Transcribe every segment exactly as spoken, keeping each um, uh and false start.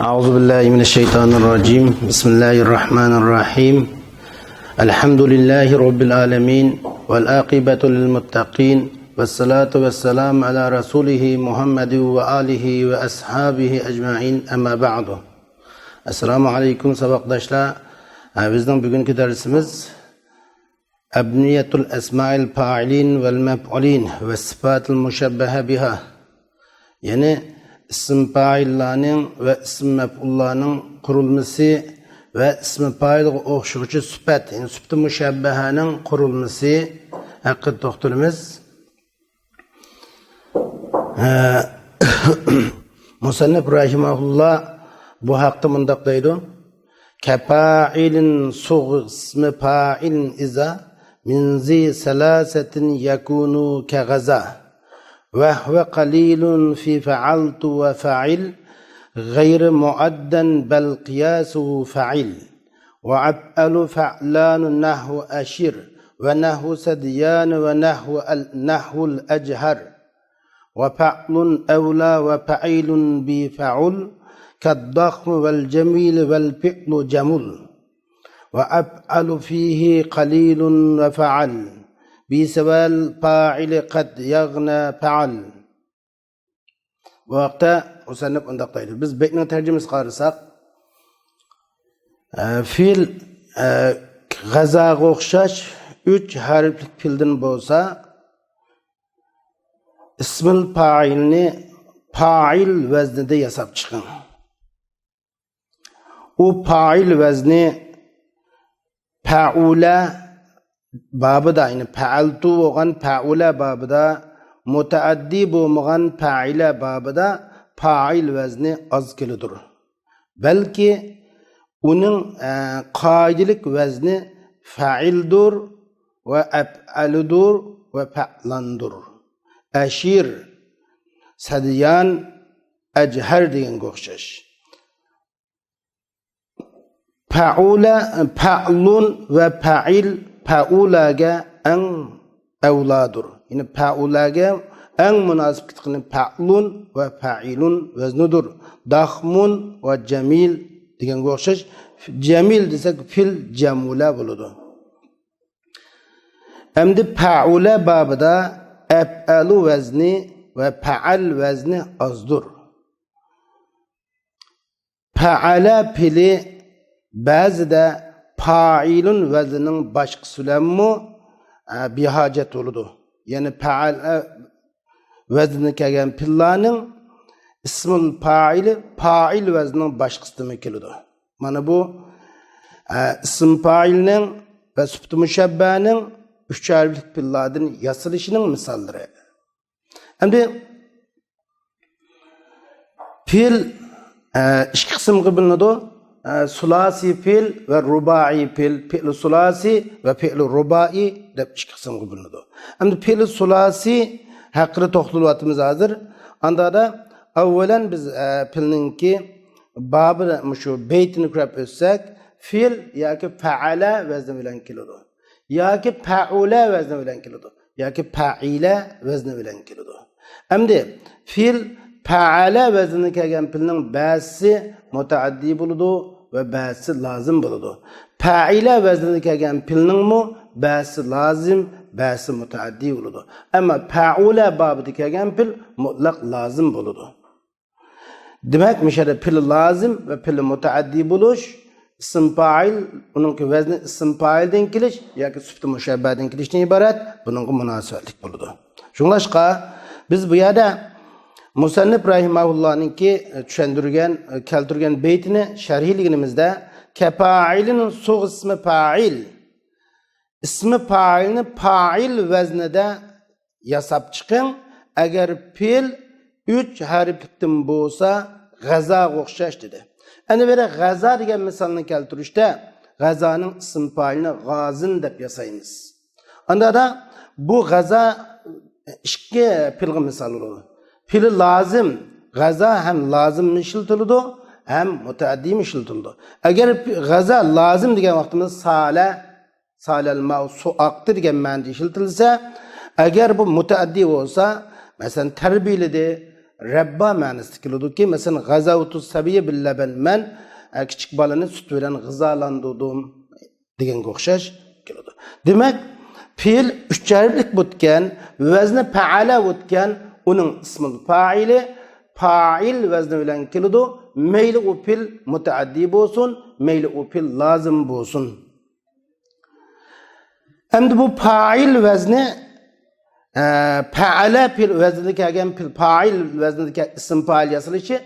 أعوذ بالله من الشيطان الرجيم. بسم الله الرحمن الرحيم. الحمد لله رب العالمين، والعاقبة للمتقين، والصلاة والسلام على رسوله محمد وآله وأصحابه أجمعين. أما بعد. السلام عليكم، ساۋاقداشلار. ھە، بىزنىڭ بۈگۈنكى دەرسىمىز أبنية الأسماء الفاعلين والمفعولين والصفات المشبهة بها. يەنى ئىسىم پائىللارنىڭ ۋە ئىسىم مەپئۇللارنىڭ قۇرۇلمىسى ۋە ئىسمى پائىلغا ئوخشىغۇچى سۈپەت، يەنى سۈپىتى مۇشەببەھەنىڭ قۇرۇلمىسى ھەققىدە توختىلىمىز. ھە، مۇسەننىپ رەھىمەھۇللا بۇ ھەقتە مۇنداق دەيدۇ: كفاعل صغ اسم فاعل إذا من ذي ثلاثة يكون كغزا، وهو قليل في فعلت وفعل، غير مؤدى بل قياسه فعل، وأفعل فعلان نحو أشر، ونحو ثديان، ونحو ال-، نحو الأجهر، وفعل أولى وفعيل بفعل، كالضخم والجميل والفعل جمل، وأفعل فيه قليل وفعل، بسوى الفاعل قد يغنى فعل. بۇ ھەقتە مۇسەننىپ مۇنداق دەيدۇ. بىز بەيتنىڭ تەرجىمىسىگە قارىساق، ئە، فېئىل، ئە، غەزاغا ئوخشاش ئۈچ ھەرپلىك پېئىلدىن بولسا، ئىسمىل پائىلنى پائىل ۋەزنىدە ياساپ چىقىڭ. ئۇ پائىل ۋەزنى پەئۇلە بابىدا، يەنى پەئەلتۇ بولغان پەئۇلە بابىدا، مۇتەئەددى بولمىغان پەئىلە بابىدا پائىل ۋەزنى ئاز كېلىدۇر. بەلكى ئۇنىڭ، ئە، قائىدىلىك ۋەزنى فەئىلدۇر ۋە ئەپئەلۇدۇر ۋە فەئلاندۇر. ئەشىر، سەديان، ئەجھەر دېگەنگە ئوخشاش. پەئۇلە، پەئلۇن ۋە پەئىل پەئۇلەگە ئەڭ ئەۋلادۇر. يەنى پەئۇلەگە ئەڭ مۇناسىپ كېتىدىغىنى پەئلۇن ۋە پەئىلۇن ۋەزنىدۇر. داخمۇن ۋە جەمىل دېگەنگە ئوخشاش. جەمىل دېسەك، فېئىل جەمۇلە بولىدۇ. ئەمدى پەئۇلە بابىدا ئەپئەلۇ ۋەزنى ۋە پەئەل ۋەزنى ئازدۇر. پەئەلە پېئىلى بەزىدە پائىلۇن ۋەزنىنىڭ باشقىسى بىلەنمۇ، ئە، بىھاجەت بولىدۇ. يەنى پەئەلە ۋەزنىگە كەلگەن پېئىللارنىڭ ئىسمۇل پائىلى پائىل ۋەزنىنىڭ باشقىسىدىنمۇ كېلىدۇ. مانا بۇ، ئە، ئىسىم پائىلنىڭ ۋە سۈپىتى مۇشەببەنىڭ ئۈچ ھەرپلىك پېئىللاردىن ياسىلىشىنىڭ مىساللىرى. ئەمدى پېئىل، ئە، ئىككى قىسىمغا بۆلۈنىدۇ. ئە، سۇلاسىي پېئىل ۋە رۇبائىي پېئىل، پېئىل سۇلاسىي ۋە پېئىل رۇبائىي دەپ ئىككى قىسىمغا بۆلۈنىدۇ. ئەمدى پېئىل سۇلاسىي ھەققىدە توختىلىۋاتىمىز ھازىر. ئاندا دا ئەۋۋەلەن بىز، ئە، پېئىلنىڭكى بابى، مۇشۇ بەيتىنى كۆرۈپ ئۆتسەك، پېئىل ياكى پەئەلە ۋەزنى بىلەن كېلىدۇ، ياكى پەئۇلە ۋەزنى بىلەن كېلىدۇ، ياكى پەئىلە ۋەزنى بىلەن كېلىدۇ. ئەمدى پېئىل پەئەلە ۋەزنىگە كەلگەن پېئىلنىڭ بەزىسى مۇتەئەددىي بولىدۇ ۋە بەزىسى لازىم بولىدۇ. پەئىلە ۋەزنىگە كەلگەن پېئىلنىڭمۇ بەزىسى لازىم، بەزىسى مۇتەئەددىي بولىدۇ. ئەمما پەئۇلە بابىدا كەلگەن پېئىل مۇتلەق لازىم بولىدۇ. دېمەك، مۇشۇ يەردە پېئىل لازىم ۋە پېئىل مۇتەئەددىي بولۇش، ئىسىم پائىل، ئۇنىڭكى ۋەزنى ئىسىم پائىلدىن كېلىش ياكى سۈپىتى مۇشەببەدىن كېلىشتىن ئىبارەت، بۇنىڭغا مۇناسىۋەتلىك بولىدۇ. شۇڭلاشقا، بىز بۇ يەردە مۇسەننىپ رەھىمەھۇللانىڭكى چۈشەندۈرگەن، كەلتۈرگەن بەيتىنى شەرھلىگىنىمىزدە، كەپائىلىن سۇغ ئىسمى پائىل، ئىسمى پائىلنى پائىل ۋەزنىدە ياساپ چىقىڭ، ئەگەر پېئىل ئۈچ ھەرپلىكتىن بولسا، غەزاغا ئوخشاش، دېدى. ئەنە بۇ يەردە غەزا دېگەن مىسالنى كەلتۈرۈشتە، غەزانىڭ ئىسىم پائىلىنى غازىن دەپ ياسايمىز. ئاندا دا بۇ غەزا ئىككى پېئىلغا مىسال بولىدۇ. پېئىلى لازىم، غەزا ھەم لازىم ئىشلىتىلىدۇ، ھەم مۇتەئەددىمۇ ئىشلىتىلىدۇ. ئەگەر غەزا لازىم دېگەن ۋاقتىمىزدا سالە، سالەل ماۋ، سۇ ئاقتى دېگەن مەنىدە ئىشلىتىلسە، ئەگەر بۇ مۇتەئەددىي بولسا، مەسىلەن، تەربىيەلىدى، رەببا مەنىسىدە كېلىدۇكى، مەسىلەن، غەزەۋتۇ سەبىيە بىل لەبەن، مەن، ئە، كىچىك بالىنى سۈت بىلەن غىزالاندۇردۇم دېگەنگە ئوخشاش كېلىدۇ. دېمەك، پېئىل ئۈچ ھەرپلىك بولىدىكەن، ۋەزنى پەئەلە بولىدىكەن، ئۇنىڭ ئىسمىل پائىلى پائىل ۋەزنى بىلەن كېلىدۇ. مەيلى ئۇ پېئىل مۇتەئەددىي بولسۇن، مەيلى ئۇ پېئىل لازىم بولسۇن. ئەمدى بۇ پائىل ۋەزنى، ئە، پەئەلە پېئىل ۋەزنىدە كەلگەن پېئىل، پائىل ۋەزنىدە كە-، ئىسىم پائىل ياسىلىشى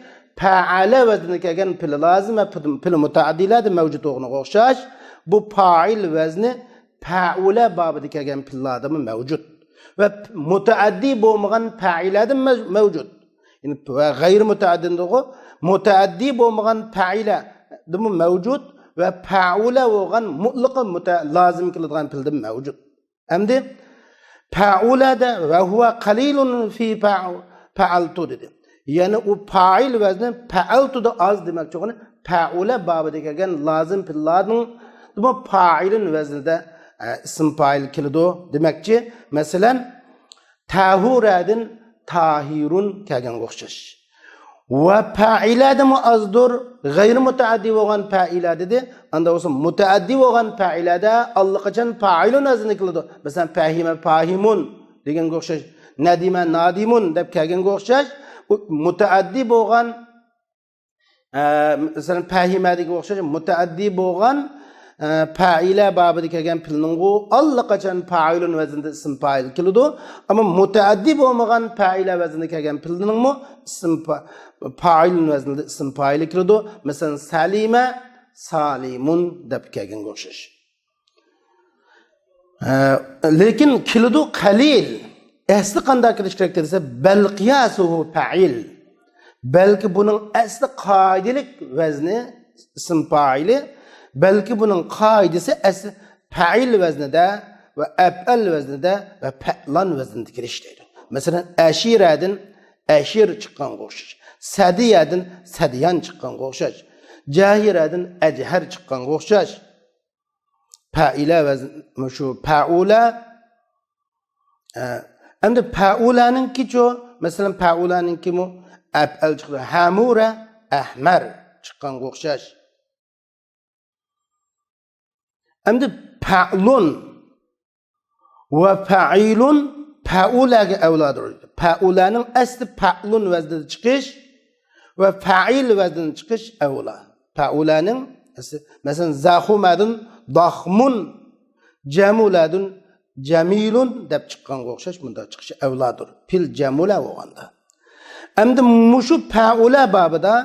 پەئەلە ۋەزنىدە كەلگەن پېئىل لازىم ۋە پېئىل، پېئىل مۇتەئەددىيلەردە مەۋجۇت بولغىنىغا ئوخشاش، بۇ پائىل ۋەزنى پەئۇلە بابىدا كەلگەن پېئىللاردىمۇ مەۋجۇت. ۋە مۇتەئەددىي بولمىغان پەئىلەدە مەۋ-، مەۋجۇت. يەنى ۋە غەيرىي مۇتەئەددىدىغۇ، مۇتەئەددىي بولمىغان پەئىلەدىمۇ مەۋجۇت ۋە پەئۇلە بولغان مۇتلىقى مۇتە-، لازىم كېلىدىغان پېئىلدىمۇ مەۋجۇت. ئەمدى پەئۇلەدە ۋە ھۇۋە قەلىلۇن فى پە-، پەئەلتۇ دېدى. يەنى ئۇ پائىل ۋەزنى پەئەلتۇدا ئاز دېمەكچى بولغىنى پەئۇلە بابىدا كەلگەن لازىم پېئىللاردىن پائىلۇن ۋەزنىدە، ئە، ئىسىم پائىل كېلىدۇ دېمەكچى. مەسىلەن، تەھۇرەدىن تاھىرۇن كەلگەنگە ئوخشاش. ۋە پەئىلەدىمۇ ئازدۇر، غەيرىي مۇتەئەددىي بولغان پەئىلە دېدى. ئاندا بولسا مۇتەئەددىي بولغان پەئىلەدە ئاللىقاچان پائىلۇن ۋەزنى كېلىدۇ. مەسىلەن، پەھىمە پاھىمۇن دېگەنگە ئوخشاش. نەدىمە نادىمۇن دەپ كەلگەنگە ئوخشاش. ئۇ مۇتەئەددىي بولغان، ئە، مەسىلەن، پەھىمە دېگەنگە ئوخشاش مۇتەئەددىي بولغان، ئە، پەئىلە بابىدا كەلگەن پېئىلنىڭغۇ ئاللىقاچان پائىلۇن ۋەزنىدە ئىسىم پائىل كېلىدۇ. ئەمما مۇتەئەددىي بولمىغان پەئىلە ۋەزنىدە كەلگەن پېئىلنىڭمۇ ئىسىم پا-، پائىلۇن ۋەزنىدە ئىسىم پائىلى كېلىدۇ. مەسىلەن، سەلىمە، سالىمۇن دەپ كەلگەنگە ئوخشاش. ھە، لېكىن كېلىدۇ قەلىل. ئەسلى قانداق كېلىش كېرەك دېسە، بەل قىياسۇھۇ پەئىل. بەلكى بۇنىڭ ئەسلى قائىدىلىك ۋەزنى، ئىسىم پائىلى، بەلكى بۇنىڭ قائىدىسى ئەسلى پەئىل ۋەزنىدە ۋە ئەپئەل ۋەزنىدە ۋە پەئلان ۋەزنىدە كېلىش دەيدۇ. مەسىلەن، ئەشىرەدىن ئەشىر چىققانغا ئوخشاش. سەدىيەدىن سەدىيان چىققانغا ئوخشاش. جەھىرەدىن ئەجھەر چىققانغا ئوخشاش. پەئىلە ۋەزن، مۇشۇ پەئۇلە. ئە، ئەمدى پەئۇلەنىڭكىچۇ؟ مەسىلەن، پەئۇلەنىڭكىمۇ ئەپئەل چىقتى. ھەمۇرە، ئەھمەر چىققانغا ئوخشاش. ئەمدى پەئلۇن ۋە پەئىلۇن پەئۇلەگە ئەۋلادۇر. پەئۇلەنىڭ ئەسلى پەئلۇن ۋەزنىدە چىقىش ۋە پەئىل ۋەزنىدە چىقىش ئەۋلا. پەئۇلەنىڭ ئەسلى، مەسىلەن، زەخۇمەدىن داخمۇن، جەمۇلەدىن جەمىلۇن دەپ چىققانغا ئوخشاش مۇنداق چىقىشى ئەۋلادۇر. پېئىل جەمۇلە بولغاندا. ئەمدى مۇشۇ پەئۇلە بابىدا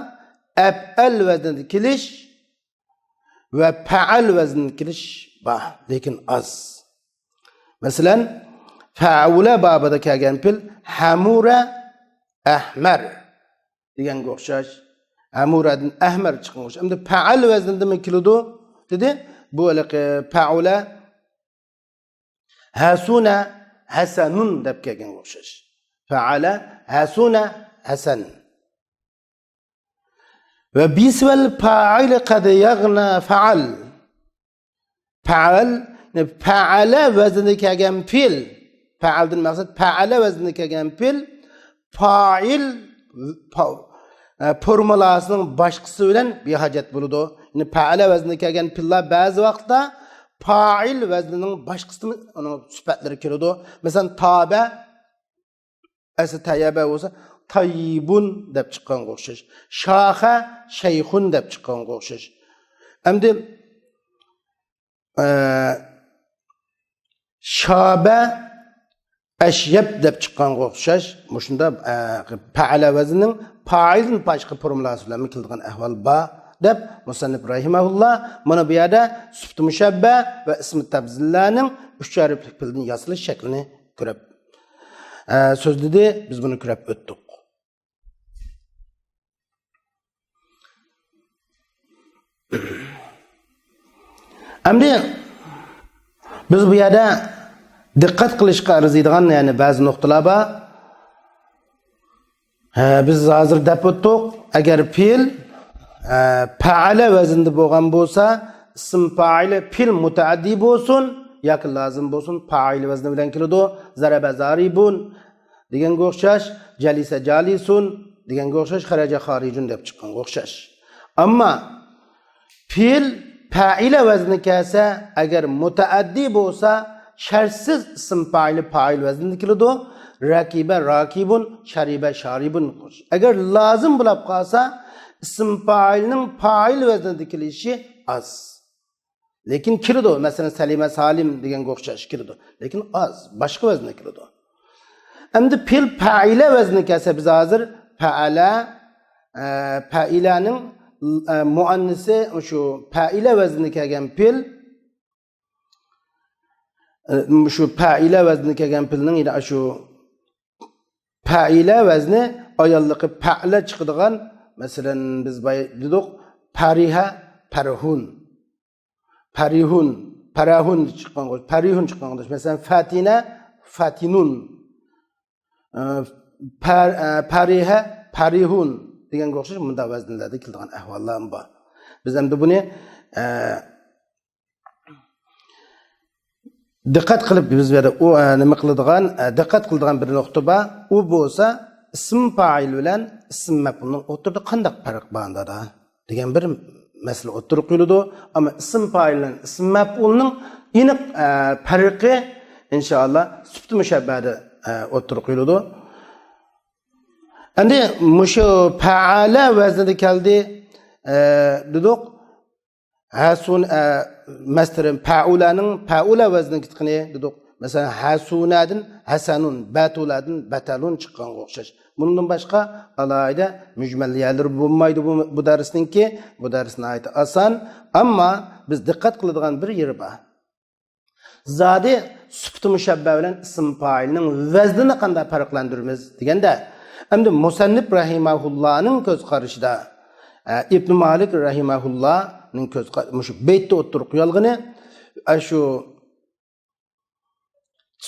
ئەپئەل ۋەزنىدە كېلىش ۋە پەئەل ۋەزنىدە كېلىش بار، لېكىن ئاز. مەسىلەن، پەئۇلە بابىدا كەلگەن پېئىل ھەمۇرە، ئەھمەر دېگەنگە ئوخشاش. ھەمۇرەدىن ئەھمەر چىققانغا ئوخشاش. ئەمدى پەئەل ۋەزنىدىمۇ كېلىدۇ دېدى. بۇ ھېلىقى پەئۇلە ھەسۇنە ھەسەنۇن دەپ كەلگەنگە ئوخشاش. پەئەلە ھەسۇنە ھەسەن. ۋە بىسۋەل پائىل قەد يەغنە فەئەل. پەئەل، پەئەلە ۋەزنىدە كەلگەن پېئىل. پەئەلدىن مەقسەت پەئەلە ۋەزنىدە كەلگەن پېئىل پائىل پا-، ئە، فورمۇلاسىنىڭ باشقىسى بىلەن بىھاجەت بولىدۇ. يەنى پەئەلە ۋەزنىدە كەلگەن پېئىللار بەزى ۋاقىتتا پائىل ۋەزنىنىڭ باشقىسىدىن ئۇنىڭ سۈپەتلىرى كېلىدۇ. مەسىلەن، تابە، ئەسلى تەيەبە بولسا، تايىبۇن دەپ چىققانغا ئوخشاش. شاخە، شەيخۇن دەپ چىققانغا ئوخشاش. ئەمدى، ئە، شابە، ئەشيەب دەپ چىققانغا ئوخشاش. مۇشۇنداق، ئە، پەئەلە ۋەزنىنىڭ پائىلدىن باشقا فورمۇلاسى بىلەنمۇ كېلىدىغان ئەھۋال بار دەپ مۇسەننىپ رەھىمەھۇللا مانا بۇ يەردە سۈپىتى مۇشەببە ۋە ئىسمى تەبزىللەرنىڭ ئۈچ ھەرپلىك پېئىلدىن ياسىلىش شەكلىنى كۆرۈپ، ئە، سۆزلىدى. بىز بۇنى كۆرۈپ ئۆتتۇق. ئەمدى بىز بۇ يەردە دىققەت قىلىشقا ئەرزىيدىغان، يەنى بەزى نۇقتىلار بار. ھە، بىز ھازىر دەپ ئۆتتۇق، ئەگەر پېئىل، ھە، پەئەلە ۋەزنىدە بولغان بولسا، ئىسىم پائىلى پېئىل مۇتەئەددىي بولسۇن ياكى لازىم بولسۇن، پائىل ۋەزنى بىلەن كېلىدۇ. زەرەبە زارىبۇن، دېگەنگە ئوخشاش، جەلىسە جالىسۇن دېگەنگە ئوخشاش، خەرەجە خارىجۇن دەپ چىققانغا ئوخشاش. ئەمما پېئىل پەئىلە ۋەزنى كەلسە، ئەگەر مۇتەئەددىي بولسا، شەرتسىز ئىسىم پائىلى پائىل ۋەزنىدە كېلىدۇ. رەكىبە راكىبۇن، شەرىبە شارىبۇن. ئەگەر لازىم بولاپ قالسا، ئىسىم پائىلنىڭ پائىل ۋەزنىدە كېلىشى ئاز. لېكىن كېلىدۇ. مەسىلەن، سەلىمە سالىم دېگەنگە ئوخشاش كېلىدۇ. لېكىن ئاز، باشقا ۋەزنە كېلىدۇ. ئەمدى پېئىل پەئىلە ۋەزنى كەلسە، بىز ھازىر پەئەلە، ئە، پەئىلەنىڭ، ئە، مۇئەننىسى شۇ پەئىلە ۋەزنى كەلگەن پېئىل، ئە، شۇ پەئىلە ۋەزنى كەلگەن پېئىلنىڭ يەنە شۇ پەئىلە ۋەزنى ئاياللىقى پەئلە چىقىدىغان، مەسىلەن، بىز بايا دېدۇق، پەرىھە، پەرھۇن. پەرىھۇن، پەرەھۇن چىققان، پەرىھۇن چىققان. مەسىلەن، فەتىنە، فەتىنۇن. ئە، پەر-، ئە، پەرىھە، پەرىھۇن دېگەنگە ئوخشاش مۇنداق ۋەزىنلەردە كېلىدىغان ئەھۋاللار بار. بىز ئەمدى بۇنى، ئە، دىققەت قىلىپ بىز بۇ يەردە ئۇ، ئە، نېمە قىلىدىغان، ئە، دىققەت قىلىدىغان بىر نۇقتا بار. ئۇ بولسا ئىسىم پائىل بىلەن ئىسىم مەپئۇلنىڭ ئوتتۇرىدا قانداق پەرق بار ئۇندا دېگەن بىر مەسىلە ئوتتۇرىغا قويۇلىدۇ. ئەمما ئىسىم پائىل بىلەن ئىسىم مەپئۇلنىڭ ئېنىق، ئە، پەرقى، ئىنشائاللا، سۈپىتى مۇشەببەدە، ئە، ئوتتۇرىغا قويۇلىدۇ. ئەمدى مۇشۇ پەئەلە ۋەزنىدە كەلدى، ئە، دېدۇق. ھەسۇن، ئە، مەستىرى پەئۇلەنىڭ پەئۇلە ۋەزنىگە چىققىنى دېدۇق. مەسىلەن، ھەسۇنەدىن ھەسەنۇن، بەتۇلەدىن بەتەلۇن چىققانغا ئوخشاش. بۇنىڭدىن باشقا ئالاھىدە مۈجمەل يەرلىرى بولمايدۇ بۇ، بۇ دەرسنىڭكى. بۇ دەرس ناھايىتى ئاسان. ئەمما بىز دىققەت قىلىدىغان بىر يېرى بار. زادى سۈپىتى مۇشەببە بىلەن ئىسىم پائىلنىڭ ۋەزنىنى قانداق پەرقلەندۈرىمىز دېگەندە، ئەمدى مۇسەننىپ رەھىمەھۇللانىڭ كۆز قارىشىدا، ئە، ئىبنى مالىك رەھىمەھۇللانىڭ كۆز قا-، مۇشۇ بەيتتە ئوتتۇرىغا قويالغىنى، ئە، شۇ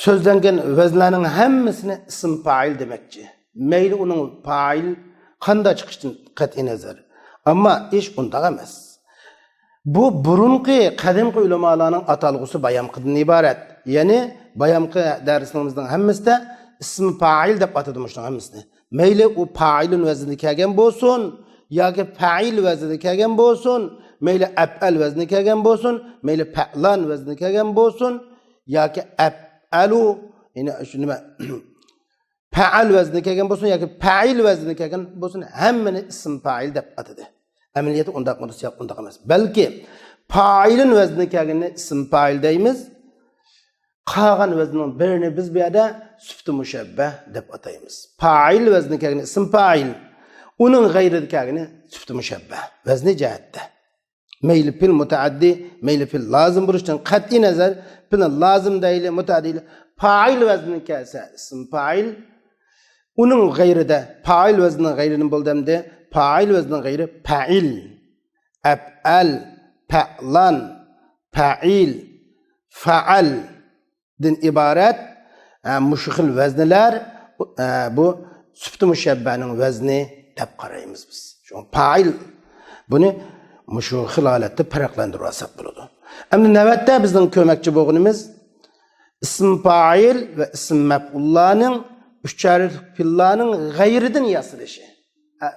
سۆزلەنگەن ۋەزنلەرنىڭ ھەممىسىنى ئىسىم پائىل دېمەكچى. مەيلى ئۇنىڭ پائىل قانداق چىقىشىدىن قەتئىي نەزەر. ئەمما ئىش ئۇنداق ئەمەس. بۇ بۇرۇنقى قەدىمكى ئۆلىمالارنىڭ ئاتالغۇسى بايامقىدىن ئىبارەت. يەنى بايامقى دەرسلىرىمىزنىڭ ھەممىسىدە ئىسمى پائىل دەپ ئاتىدى مۇشۇنىڭ ھەممىسىنى. مەيلى ئۇ پائىلۇن ۋەزنىدە كەلگەن بولسۇن، ياكى پەئىل ۋەزنىدە كەلگەن بولسۇن، مەيلى ئەپئەل ۋەزنىدە كەلگەن بولسۇن، مەيلى پەئلان ۋەزنىدە كەلگەن بولسۇن، ياكى ئەپئەلۇ، يەنى شۇ نېمە، پەئەل ۋەزنىگە كەلگەن بولسۇن ياكى پەئىل ۋەزنىگە كەلگەن بولسۇن، ھەممىنى ئىسم پائىل دەپ ئاتىدى. ئەمەلىيەتتە ئۇنداق ئەمەس، ياق، ئۇنداق ئەمەس. بەلكى پائىلۇن ۋەزنىگە كەلگىنىنى ئىسم پائىل دەيمىز. قالغان ۋەزننىڭ بىرىنى بىز بۇ يەردە سۈپتى مۇشەببە دەپ ئاتايمىز. پائىل ۋەزنىگە كەلگىنى ئىسم پائىل، ئۇنىڭ غەيرىدە كەلگىنى سۈپتى مۇشەببە ۋەزنى جەھەتتە. مەيلى پېئىل مۇتەئەددى، مەيلى پېئىل لازىم بولۇشتىن قەتئىي نەزەر، پېئىلنى لازىم دەيلى، مۇتەئەددى دەيلى. پائىل ۋەزنى كەلسە، ئىسم پائىل. ئۇنىڭ غەيرىدە، پائىل ۋەزنىنىڭ غەيرىدىن بولدى ئەمدى. پائىل ۋەزنىنىڭ غەيرى پەئىل، ئەپئەل، پەئلان، پەئىل، فەئەل. دىن ئىبارەت، ئە، مۇشۇ خىل ۋەزنلەر، ئە، بۇ سۈپتى مۇشەببەنىڭ ۋەزنى دەپ قارايمىز بىز. شۇڭا پائىل بۇنى مۇشۇ خىل ھالەتتە پەرقلەندۈرۈۋالساق بولىدۇ. ئەمدى نۆۋەتتە بىزنىڭ كۆرمەكچى بولغىنىمىز ئىسم پائىل ۋە ئىسم مەپئۇللارنىڭ ئۈچ ھەرپلىك پېئىللارنىڭ غەيرىدىن ياسىلىشى. ئە،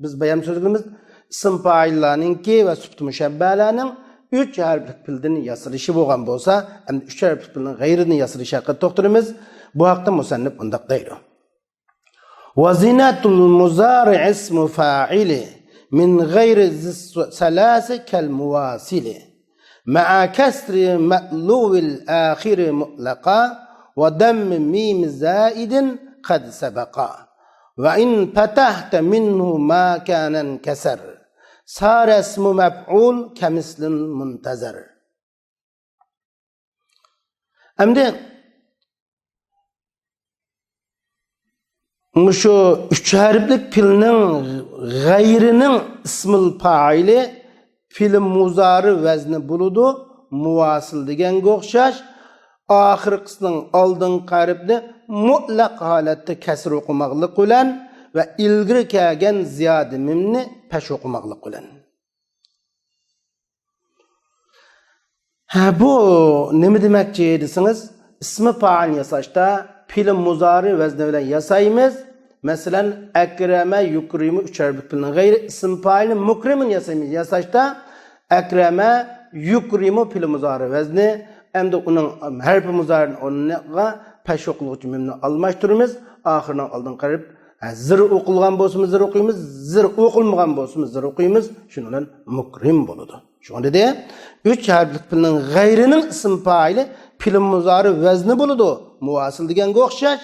بىز بايام سۆزلىگىنىمىز ئىسىم پائىللارنىڭكى ۋە سۈپتى مۇشەببەلەرنىڭ ئۈچ ھەرپلىك پېئىلدىن ياسىلىشى بولغان بولسا، ئەمدى ئۈچ ھەرپلىك پېئىلنىڭ غەيرىدىن ياسىلىشى ھەققىدە توختىلىمىز. بۇ ھەقتە مۇسەننىپ مۇنداق دەيدۇ. وزنة المضارع اسم فاعل من غير ذي الثلاث كالمواصل مع كسر مألو الآخر مطلقا وضم ميم زائد قد سبقا. وإن فتحت منه ما كان انكسر صار اسم مفعول كمثل منتظر. ئەمدى مۇشۇ ئۈچ ھەرپلىك پېئىلنىڭ غەيرىنىڭ ئىسمىل پائىلى پېئىل مۇزارى ۋەزنى بولىدۇ، مۇۋاسىل دېگەنگە ئوخشاش. ئاخىرقىسىنىڭ ئالدىنقى ھەرپىنى مۇتلەق ھالەتتە كەسرە ئوقۇماقلىق بىلەن ۋە ئىلگىرى كەلگەن زىيادە مىمنى پەتھە ئوقۇماقلىق بىلەن. ھە، بۇ نېمە دېمەكچى دېسىڭىز، ئىسمى پائىل ياساشتا پېئىل مۇزارى ۋەزنى بىلەن ياسايمىز. مەسىلەن، ئەكرەمە يۇكرىمۇ ئۈچ ھەرپلىك پېئىلنىڭ غەيرى ئىسىم پائىلى مۇكرىمۇن ياسايمىز. ياساشتا ئەكرەمە يۇكرىمۇ پېئىل مۇزارى ۋەزنى، ئەمدى ئۇنىڭ ھەرپى مۇزارىنىڭ ئورنىغا پەش ئوقۇلغۇچى مىمنى ئالماشتۇرىمىز. ئاخىرىنىڭ ئالدىنقى ھەرپ، ھە، زىر ئوقۇلغان بولسىمۇ زىر ئوقۇيمىز، زىر ئوقۇلمىغان بولسىمۇ زىر ئوقۇيمىز. شۇنىڭ بىلەن مۇكرىم بولىدۇ. شۇڭا دېدى، ئۈچ ھەرپلىك پېئىلنىڭ غەيرىنىڭ ئىسىم پائىلى پېئىل مۇزارى ۋەزنى بولىدۇ. مۇۋاسىل دېگەنگە ئوخشاش.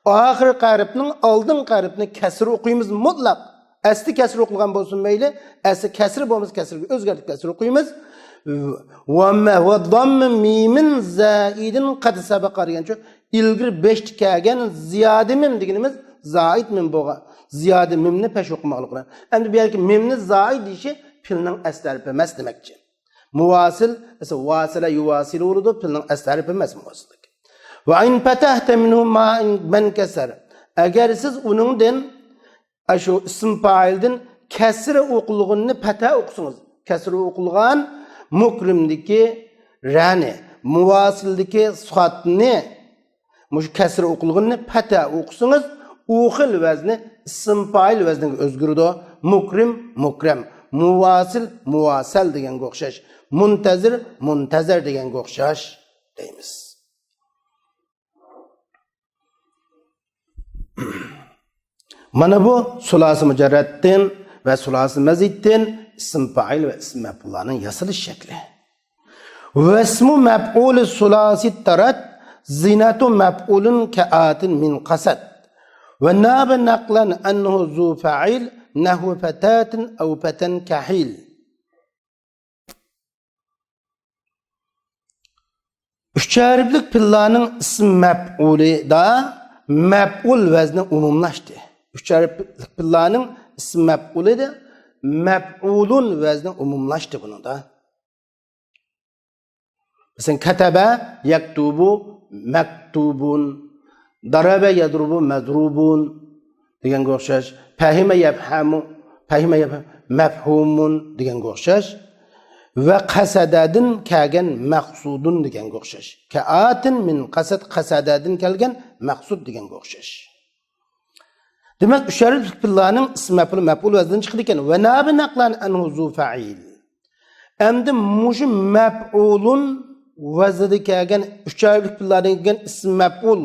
ئاخىرقى ھەرپنىڭ ئالدىنقى ھەرپنى كەسرە ئوقۇيمىز مۇتلەق. ئەسلى كەسرە ئوقۇلغان بولسۇن مەيلى، ئەسلى كەسرە بولمىسا كەسرىگە ئۆزگەرتىپ كەسرە ئوقۇيمىز. ۋە مە-، ۋە داممە مىمىن زائىدىن قەد سەبەقە دېگەنچۇ، ئىلگىرى بېشىدا كەلگەن زىيادە مىم دېگىنىمىز زائىد مىم بولغان. زىيادە مىمنى پەش ئوقۇماقلىق بىلەن. ئەمدى بۇ يەردىكى مىمنى زائىد دېيىشى پېئىلنىڭ ئەسلى ھەرپى ئەمەس دېمەكچى. مۇۋاسىل، ئەسلى ۋاسىلە يۇۋاسىلۇ بولىدۇ، پېئىلنىڭ ئەسلى ھەرپى ئەمەس مۇۋاسىلدىكى. ۋە ئىن پەتەھتە مىنھۇ ما ئىن مەن كەسەر. ئەگەر سىز ئۇنىڭدىن، ئاشۇ ئىسىم پائىلدىن كەسرە ئوقۇلغىنىنى پەتە ئوقۇسىڭىز، كەسرە ئوقۇلغان مۇكرىمدىكى رەنى، مۇۋاسىلدىكى سادنى، مۇشۇ كەسرە ئوقۇلغىنىنى پەتە ئوقۇسىڭىز، ئۇ خىل ۋەزنى ئىسىم پائىل ۋەزنىگە ئۆزگىرىدۇ. مۇكرىم، مۇكرەم، مۇۋاسىل، مۇۋاسەل دېگەنگە ئوخشاش، مۇنتەزىر، مۇنتەزەر دېگەنگە ئوخشاش دەيمىز. مانا بۇ سۇلاسى مۇجەررەتتىن ۋە سۇلاسى مەزىدتىن ئىسىم پائىل ۋە ئىسىم مەپئۇللارنىڭ ياسىلىش شەكلى. واسم مفعول ثلاثي ترت زينة مفعول كآت من قست. وناب نقلا عنه ذو فعيل نحو فتاة أو فتى كحيل. ئۈچ ھەرپلىك پېئىللارنىڭ ئىسىم مەپئۇلىدا مەپئۇل ۋەزنى ئومۇملاشتى. ئۈچ ھەرپلىك پېئىللارنىڭ ئىسىم مەپئۇلىدا مەپئۇلۇن ۋەزنى ئومۇملاشتى بۇنىڭدا. مەسىلەن، كەتەبە يەكتۇبۇ مەكتۇبۇن، دەرەبە يەدرۇبۇ مەدرۇبۇن دېگەنگە ئوخشاش، پەھىمە يەپھەمۇ، پەھىمە يەپھەم مەپھۇمۇن دېگەنگە ئوخشاش ۋە قەسەدەدىن كەلگەن مەقسۇدۇن دېگەنگە ئوخشاش. كەئاتىن مىن قەسەد، قەسەدەدىن كەلگەن مەقسۇد دېگەنگە ئوخشاش. دېمەك، ئۈچ ھەرپلىك پېئىللارنىڭ ئىسىم مەپئۇل، مەپئۇل ۋەزنىدىن چىقىدىكەن. ۋە نابى نەقلەن ئەنھۇ زۇ فەئىل. ئەمدى مۇشۇ مەپئۇلۇن ۋەزنىدە كەلگەن، ئۈچ ھەرپلىك پېئىللاردىن كەلگەن ئىسىم مەپئۇل،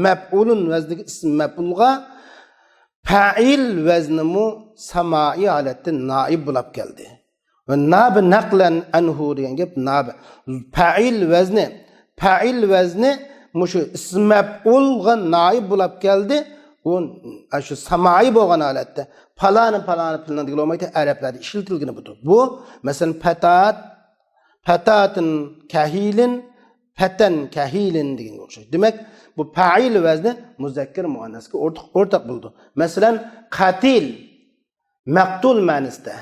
مەپئۇلۇن ۋەزنىدىكى ئىسىم مەپئۇلغا پەئىل ۋەزنىمۇ سامائىي ھالەتتە نائىب بولاپ كەلدى. ۋە نابى نەقلەن ئەنھۇ دېگەن گەپ نابى. پەئىل ۋەزنى، پەئىل ۋەزنى مۇشۇ ئىسىم مەپئۇلغا نائىب بولاپ كەلدى. ئۇ، شۇ سامائىي بولغان ھالەتتە. پالانى، پالانى، پىلانى دېگىلى بولمايدۇ، ئەرەبلەردە ئىشلىتىلگىنى بۇدۇر. بۇ، مەسىلەن، پەتات، پەتاتىن كەھىلىن، پەتەن كەھىلىن دېگەنگە ئوخشاش. دېمەك، بۇ پەئىل ۋەزنى مۇزەككەر مۇئەننەسكە ئورتاق، ئورتاق بولىدۇ. مەسىلەن، قەتىل، مەقتۇل مەنىسىدە،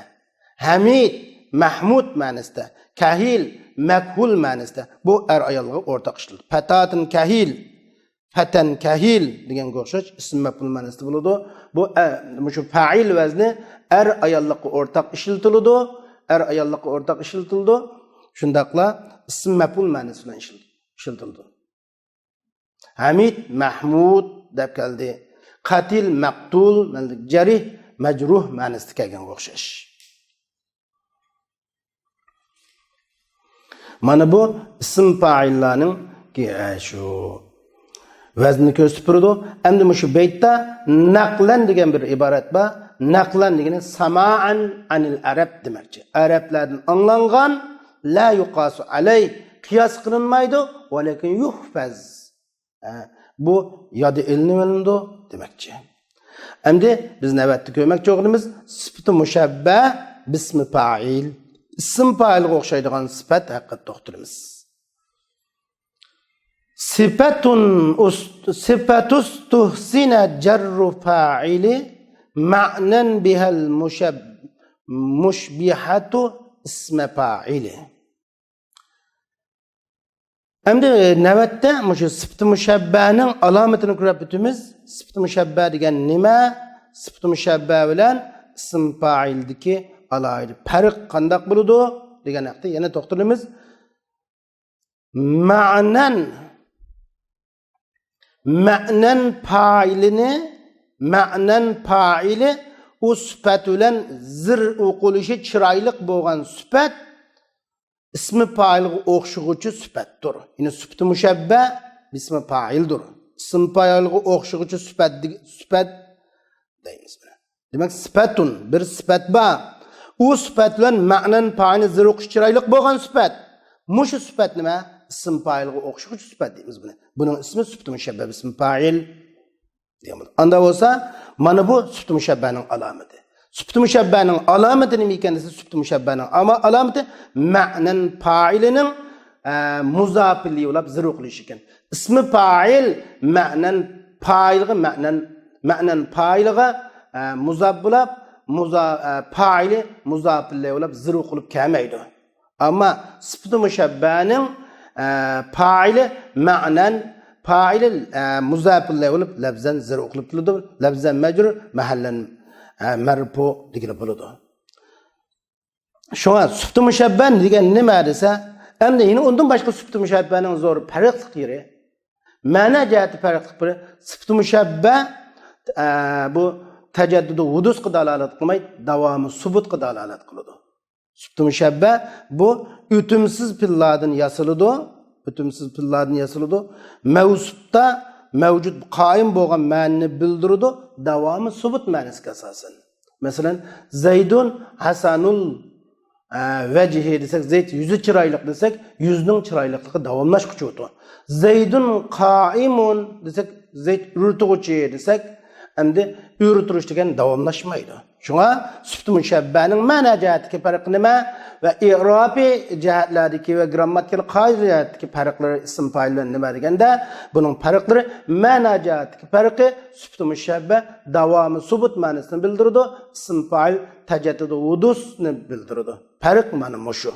ھەمىد، مەھمۇد مەنىسىدە، كەھىل، مەكھۇل مەنىسىدە. بۇ ئەر ئايالغا ئورتاق ئىشلىتىلىدۇ. پەتاتىن كەھىل، پەتەن كەھىل دېگەنگە ئوخشاش ئىسىم مەپئۇل مەنىسىدە بولىدۇ. بۇ ئە-، مۇشۇ پەئىل ۋەزنى ئەر ئاياللىققا ئورتاق ئىشلىتىلىدۇ. ئەر ئاياللىققا ئورتاق ئىشلىتىلىدۇ. شۇنداقلا ئىسىم مەپئۇل مەنىسى بىلەن ئىشلىتىلىدۇ. ھەمىد، مەھمۇد دەپ كەلدى. قەتىل، مەقتۇل، جەرىھ، مەجرۇھ مەنىسىدە كەلگەنگە ئوخشاش. مانا بۇ ئىسىم پائىللارنىڭ، ئە، شۇ ۋەزنىنى كۆرسىتىپ بېرىدۇ. ئەمدى مۇشۇ بەيتتە نەقلەن دېگەن بىر ئىبارەت بار. نەقلەن دېگىنى سامائەن ئەنىل ئەرەب دېمەكچى. ئەرەبلەردىن ئاڭلانغان، لا يۇقاسۇ ئەلەي، قىياس قىلىنمايدۇ، ۋەلەكىن يۇھفەز. ئە، بۇ ياد ئېلىنىۋېلىنىدۇ دېمەكچى. ئەمدى بىز نۆۋەتتە كۆرمەكچى بولغىنىمىز سۈپىتى مۇشەببە بىسمى پائىل. ئىسىم پائىلغا ئوخشايدىغان سۈپەت ھەققىدە توختىلىمىز. سىپەتۇن ئۇس-، سىپەتۇستۇھسىنە جەررۇ فائىلى مەئنەن بىھەل مۇشەب-، مۇشبىھەتۇ ئىسمە فائىلى. ئەمدى نۆۋەتتە مۇشۇ سۈپىتى مۇشەببەنىڭ ئالامىتىنى كۆرۈپ ئۆتىمىز. سۈپىتى مۇشەببە دېگەن نېمە؟ سۈپىتى مۇشەببە بىلەن ئىسىم پائىلدىكى ئالاھىدە پەرق قانداق بولىدۇ دېگەن ھەقتە يەنە توختىلىمىز. مەئنەن، مەنەن پائىلىنى، مەنەن پائىلى ئۇ سۈپەت بىلەن زىر ئوقۇلۇشى چىرايلىق بولغان سۈپەت ئىسمى پائىلغا ئوخشىغۇچى سۈپەتتۇر. يەنى سۈپىتى مۇشەببە ئىسمى پائىلدۇر. ئىسمى پائىلغا ئوخشىغۇچى سۈپەت، سۈپەت دەيمىز. دېمەك، سۈپەتۇن، بىر سۈپەت بار. ئۇ سۈپەت بىلەن مەنەن پائىلنى زىر ئوقۇش چىرايلىق بولغان سۈپەت. مۇشۇ سۈپەت نېمە؟ ئىسىم پائىلغا ئوخشىغۇچ سۈپەت دەيمىز بۇنى. بۇنىڭ ئىسمى سۈپىتى مۇشەببە ئىسمى پائىل دېگەن بولىدۇ. ئاندا بولسا، مانا بۇ سۈپىتى مۇشەببەنىڭ ئالامىتى. سۈپىتى مۇشەببەنىڭ ئالامىتى نېمە ئىكەن دېسە، سۈپىتى مۇشەببەنىڭ ئاما-، ئالامىتى مەنەن پائىلىنىڭ، ئە، مۇزاپىلى بولۇپ زىر ئوقۇلۇشى ئىكەن. ئىسمى پائىل مەنەن پائىلغا، مەنەن، مەنەن پائىلغا، ئە، مۇزاپ بولۇپ، مۇزا-، ئە، پائىلى مۇزاپىلى بولۇپ زىر ئوقۇلۇپ كەلمەيدۇ. ئەمما سۈپىتى مۇشەببەنىڭ، ئە، پائىلى مەنەن پائىلى، ئە، مۇزاپىلى بولۇپ لەفزەن زىر ئوقۇلۇپ تۇرىدۇ. لەفزەن مەجرۇر، مەھەللەن، ئە، مەرپۇ دېگىلى بولىدۇ. شۇڭا سۈپىتى مۇشەببەن دېگەن نېمە دېسە، ئەمدى يەنە ئۇندىن باشقا سۈپىتى مۇشەببەنىڭ زور پەرقلىق يېرى. مەنە جەھەتتە پەرقلىق بىر سۈپىتى مۇشەببە، ئە، بۇ تەجەددۇدى ھۇدۇسقا دالالەت قىلماي، داۋامى سۇبۇتقا دالالەت قىلىدۇ. سۈپىتى مۇشەببە بۇ ئۆتۈمسىز پېئىللاردىن ياسىلىدۇ. ئۆتۈمسىز پېئىللاردىن ياسىلىدۇ. مەۋسۇپتا مەۋجۇت، قائىم بولغان مەنىنى بىلدۈرىدۇ. داۋامى سۇبۇت مەنىسىگە ئاساسەن. مەسىلەن، زەيدۇن ھەسەنۇل، ئە، ۋەجھى دېسەك، زەيد يۈزى چىرايلىق دېسەك، يۈزنىڭ چىرايلىقلىقى داۋاملاشقۇچى بولىدۇ. زەيدۇن قائىمۇن دېسەك، زەيد ئۆرە تۇرغۇچى دېسەك، ئەمدى ئۆرە تۇرۇش دېگەن داۋاملاشمايدۇ. شۇڭا سۈپىتى مۇشەببەنىڭ مەنە جەھەتتىكى پەرقى نېمە ۋە ئىرابىي جەھەتلەردىكى ۋە گرامماتىكىلىق قائىدە جەھەتتىكى پەرقلىرى ئىسىم پائىل بىلەن نېمە دېگەندە، بۇنىڭ پەرقلىرى مەنە جەھەتتىكى پەرقى سۈپىتى مۇشەببە داۋامى سۇبۇت مەنىسىنى بىلدۈرىدۇ، ئىسىم پائىل تەجەددۇدى ھۇدۇسنى بىلدۈرىدۇ. پەرق مانا مۇشۇ.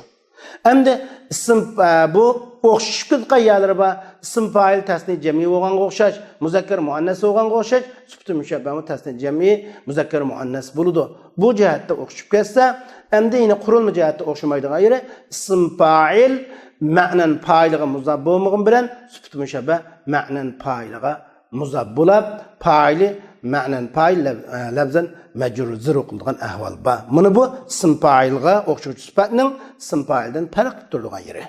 ئەمدى ئىسىم، ئە، بۇ ئوخشىشىپ كېتىدىغان يەرلىرى بار. ئىسىم پائىل تەسنىيە جەمئىي بولغانغا ئوخشاش، مۇزەككەر مۇئەننەس بولغانغا ئوخشاش، سۈپىتى مۇشەببەمۇ تەسنىيە جەمئىي، مۇزەككەر مۇئەننەس بولىدۇ. بۇ جەھەتتە ئوخشىشىپ كەتسە، ئەمدى يەنە قۇرۇلما جەھەتتە ئوخشىمايدىغان يېرى، ئىسىم پائىل مەنەن پائىلىغا مۇزاپ بولمىغان بىلەن سۈپىتى مۇشەببە مەنەن پائىلىغا مۇزاپ بولۇپ، پائىلى مەنەن پائىل لەپ-، لەپزەن مەجرۇر زىر قىلىدىغان ئەھۋال بار. مانا بۇ ئىسىم پائىلغا ئوخشىغۇچ سۈپەتنىڭ ئىسىم پائىلدىن پەرقلىق تۇرىدىغان يېرى.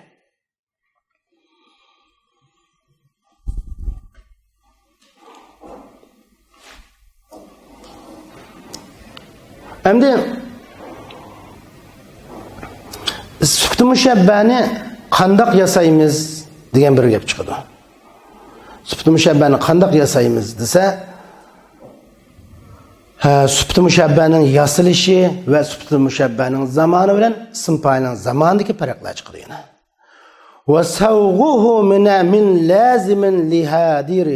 ئەمدى سۈپىتى مۇشەببەنى قانداق ياسايمىز دېگەن بىر گەپ چىقىدۇ. سۈپىتى مۇشەببەنى قانداق ياسايمىز دېسە، ھە، سۈپىتى مۇشەببەنىڭ ياسىلىشى ۋە سۈپىتى مۇشەببەنىڭ زامانى بىلەن ئىسىم پائىلنىڭ زامانىدىكى پەرقلەر چىقىدۇ يەنە. وسوغه من، من لازم لحاضر،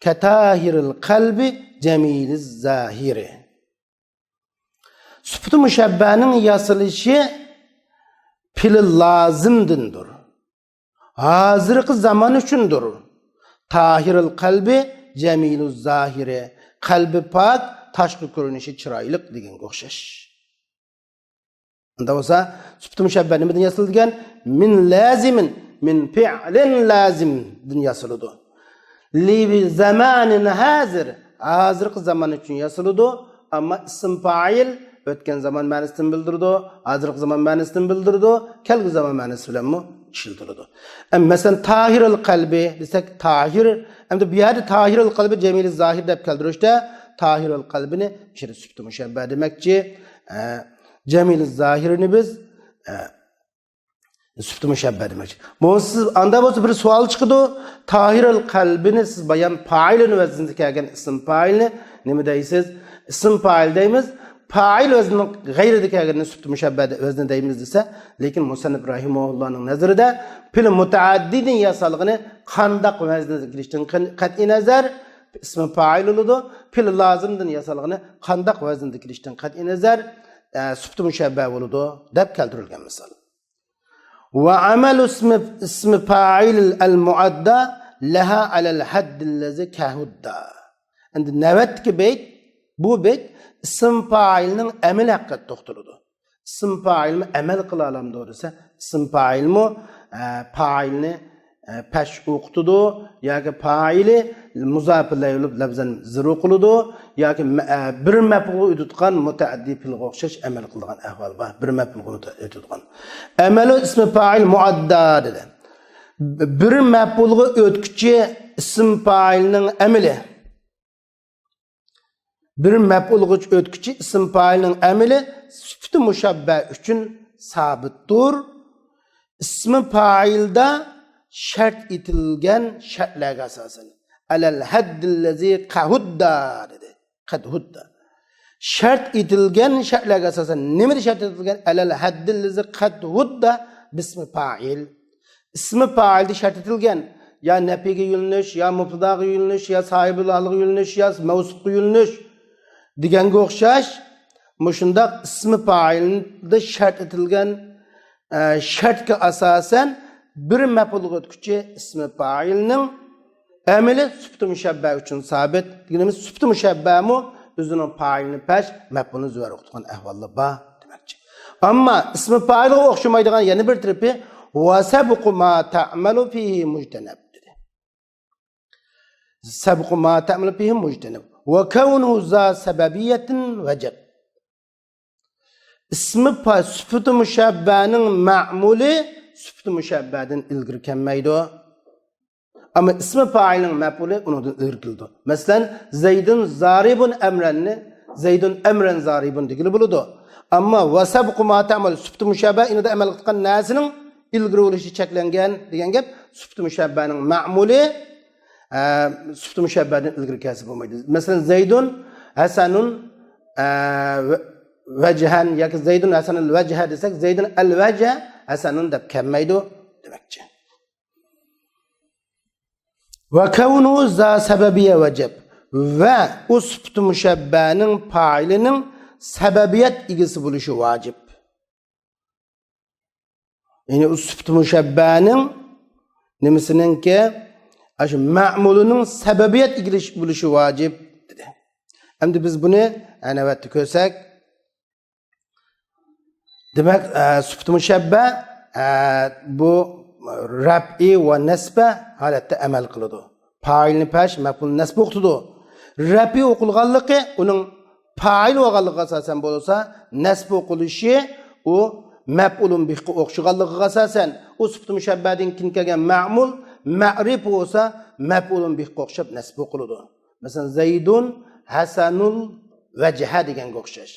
كطاهر القلب جميل الظاهر. سۈپىتى مۇشەببەنىڭ ياسىلىشى پېئىلى لازىمدىندۇر. ھازىرقى زامان ئۈچۈندۇر. طاهر القلب جميل الظاهر. قەلبى پاك، تاشقى كۆرۈنۈشى چىرايلىق دېگەنگە ئوخشاش. ئۇنداق بولسا، سۈپىتى مۇشەببە نېمىدىن ياسىلىدۇ دېگەن؟ من لازم، من فعل لازمدىن ياسىلىدۇ. لزمان حاضر، ھازىرقى زامان ئۈچۈن ياسىلىدۇ. ئەمما ئىسىم پائىل ئۆتكەن زامان مەنىسىنى بىلدۈرىدۇ، ھازىرقى زامان مەنىسىنى بىلدۈرىدۇ، كەلگۈسى زامان مەنىسى بىلەنمۇ ئىشلىتىلىدۇ. ئەمما مەسىلەن، تاھىرىل قەلبى دېسەك، تاھىر، ئەمدى بۇ يەردە تاھىرىل قەلبى جەمىلى زاھىر دەپ كەلتۈرۈشتە، تاھىرىل قەلبىنى بۇ يەردە سۈپىتى مۇشەببە دېمەكچى. ئە، جەمىلى زاھىرنى بىز، ئە، سۈپىتى مۇشەببە دېمەكچى. بۇ سىز، ئاندا بولسا بىر سوئال چىقىدۇ. تاھىرىل قەلبىنى سىز بايان پائىلىن ۋەزنىدە كەلگەن ئىسىم پائىلنى نېمە دەيسىز؟ ئىسىم پائىل دەيمىز. پائىل ۋەزنىنىڭ غەيرىدە كەلگىنىنى سۈپىتى مۇشەببە ۋەزنى دەيمىز دېسە، لېكىن مۇسەننىپ رەھىمەھۇللانىڭ نەزىرىدە پېئىل مۇتەئەددىدىن ياسالغىنى قانداق ۋەزنىدە كېلىشتىن قەتئىي نەزەر، ئىسمى پائىل بولىدۇ. پېئىل لازىمدىن ياسالغىنى قانداق ۋەزنىدە كېلىشتىن قەتئىي نەزەر، ئە، سۈپىتى مۇشەببە بولىدۇ، دەپ كەلتۈرۈلگەن مىسال. وعمل اسم، اسم فاعل المعدى لها على الحد الذي كهدا. ئەمدى نۆۋەتتىكى بەيت، بۇ بەيت ئىسىم پائىلنىڭ ئەمىلى ھەققىدە توختىلىدۇ. ئىسىم پائىلمۇ ئەمەل قىلالامدۇ دېسە، ئىسىم پائىلمۇ، ئە، پائىلنى، ئە، پەش ئوقۇتىدۇ ياكى پائىلى مۇزاپىلەي بولۇپ لەپزەن زىر ئوقۇلىدۇ ياكى مە-، ئە، بىر مەپئۇلغا ئۆتىدىغان مۇتەئەددى پېئىلغا ئوخشاش ئەمەل قىلىدىغان ئەھۋال بار. بىر مەپئۇلغا ئۆتە-، ئۆتىدىغان. ئەمەلۇ ئىسمى پائىل مۇئەددا دېدى. بىر مەپئۇلغا ئۆتكۈچى ئىسىم پائىلنىڭ ئەمىلى. بىر مەپئۇلغا ئۆتكۈچى ئىسىم پائىلنىڭ ئەمىلى سۈپىتى مۇشەببە ئۈچۈن سابىتتۇر. ئىسمى پائىلدا شەرت ئېتىلگەن شەرتلەرگە ئاساسەن. ئەلەل ھەددىللەزى قەھۇددا دېدى. قەدھۇددا. شەرت ئېتىلگەن شەرتلەرگە ئاساسەن. نېمىدە شەرت ئېتىلگەن؟ ئەلەل ھەددىللەزى قەدھۇددا بىسمى پائىل. ئىسمى پائىلدا شەرت ئېتىلگەن. يا نەپىگە يۆنىلىش، يا مۇبتىداغا يۆنىلىش، يا ساھىبىل ھالغا يۆنىلىش، يا مەۋسۇپقا يۆنىلىش دېگەنگە ئوخشاش، مۇشۇنداق ئىسمى پائىلدا شەرت ئېتىلگەن، ئە، شەرتكە ئاساسەن بىر مەپئۇلغا ئۆتكۈچى ئىسمى پائىلنىڭ ئەمىلى سۈپىتى مۇشەببە ئۈچۈن سابىت. دېگىنىمىز سۈپىتى مۇشەببەمۇ ئۆزىنىڭ پائىلىنى پەش، مەپئۇلنى زۆرۈر ئوقۇتقان ئەھۋاللار بار دېمەكچى. ئەمما ئىسمى پائىلغا ئوخشىمايدىغان يەنە بىر تەرىپى، ۋە سەبقۇ ما تەئمەلۇ فىھى مۇجتەنەب دېدى. سەبقۇ ما تەئمەلۇ فىھى مۇجتەنەب. ۋە كەۋنۇ زا سەبەبىيەتىن ۋەجەب. ئىسمى پا-، سۈپىتى مۇشەببەنىڭ مەمۇلى سۈپىتى مۇشەببەدىن ئىلگىرى كەلمەيدۇ. ئەمما ئىسمى پائىلنىڭ مەپئۇلى ئۇنىڭدىن ئىلگىرى كېلىدۇ. مەسىلەن، زەيدۇن زارىبۇن ئەمرەننى زەيدۇن ئەمرەن زارىبۇن دېگىلى بولىدۇ. ئەمما ۋە سەبقۇ ما تەئمەلۇ سۈپىتى مۇشەببە ئىنىدا ئەمەل قىلغان نەرسىنىڭ ئىلگىرى بولۇشى چەكلەنگەن دېگەن گەپ. سۈپىتى مۇشەببەنىڭ مەمۇلى، ئە، سۈپىتى مۇشەببەدىن ئىلگىرى كەلسە بولمايدۇ. مەسىلەن، زەيدۇن ھەسەنۇن، ئە، ۋە-، ۋەجھەن ياكى زەيدۇن ھەسەنۇل ۋەجھە دېسەك، زەيدۇن ئەل ۋەجھە ھەسەنۇن دەپ كەلمەيدۇ دېمەكچى. ۋە كەۋنۇ زا سەبەبىيە ۋەجەب. ۋە ئۇ سۈپىتى مۇشەببەنىڭ پائىلىنىڭ سەبەبىيەت ئىگىسى بولۇشى ۋاجىپ. يەنى ئۇ سۈپىتى مۇشەببەنىڭ نېمىسىنىڭكى، ئاشۇ مەمۇلىنىڭ سەبەبىيەت ئىگىلىشى بولۇشى ۋاجىپ دېدى. ئەمدى بىز بۇنى، ئە، نۆۋەتتە كۆرسەك، دېمەك، ئە، سۈپىتى مۇشەببە، ئە، بۇ رەپئى ۋە نەسبە ھالەتتە ئەمەل قىلىدۇ. پائىلنى پەش، مەپئۇلنى نەسب ئوقۇتىدۇ. رەپئى ئوقۇلغانلىقى ئۇنىڭ پائىل بولغانلىقىغا ئاساسەن بولسا، نەسب ئوقۇلۇشى ئۇ مەپئۇلۇن بىھقا ئوخشىغانلىقىغا ئاساسەن، ئۇ سۈپىتى مۇشەببەدىن كېيىن كەلگەن مەمۇل، مەرىپ بولسا، مەپئۇلۇن بىھقا ئوخشاپ نەسب ئوقۇلىدۇ. مەسىلەن، زەيدۇن ھەسەنۇل ۋەجھە دېگەنگە ئوخشاش.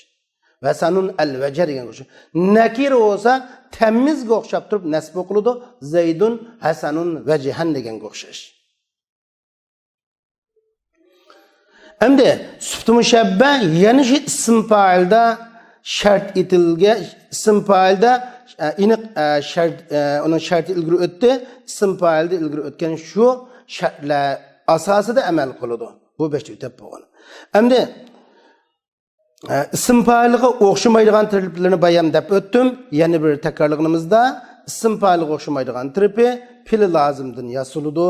ھەسەنۇن ئەل ۋەجھە دېگەنگە ئوخشاش. نەكىرە بولسا، تەميىزگە ئوخشاپ تۇرۇپ نەسب ئوقۇلىدۇ. زەيدۇن ھەسەنۇن ۋەجھەن دېگەنگە ئوخشاش. ئەمدى سۈپىتى مۇشەببە يەنە شۇ ئىسىم پائىلدا شەرت ئېتىلگە، ئىسىم پائىلدا، ئە، ئېنىق، ئە، شەرت، ئە، ئۇنىڭ شەرتى ئىلگىرى ئۆتتى، ئىسىم پائىلدا ئىلگىرى ئۆتكەن شۇ شەرتلەر ئاساسىدا ئەمەل قىلىدۇ. بۇ بەشتە ئۆتەپ بولغان. ئەمدى ئىسىم پائىلغا ئوخشىمايدىغان تەرىپلىرىنى بايام دەپ ئۆتتۈم. يەنە بىر تەكرارلىغىنىمىزدا، ئىسىم پائىلغا ئوخشىمايدىغان تەرىپى پېئىلى لازىمدىن ياسىلىدۇ،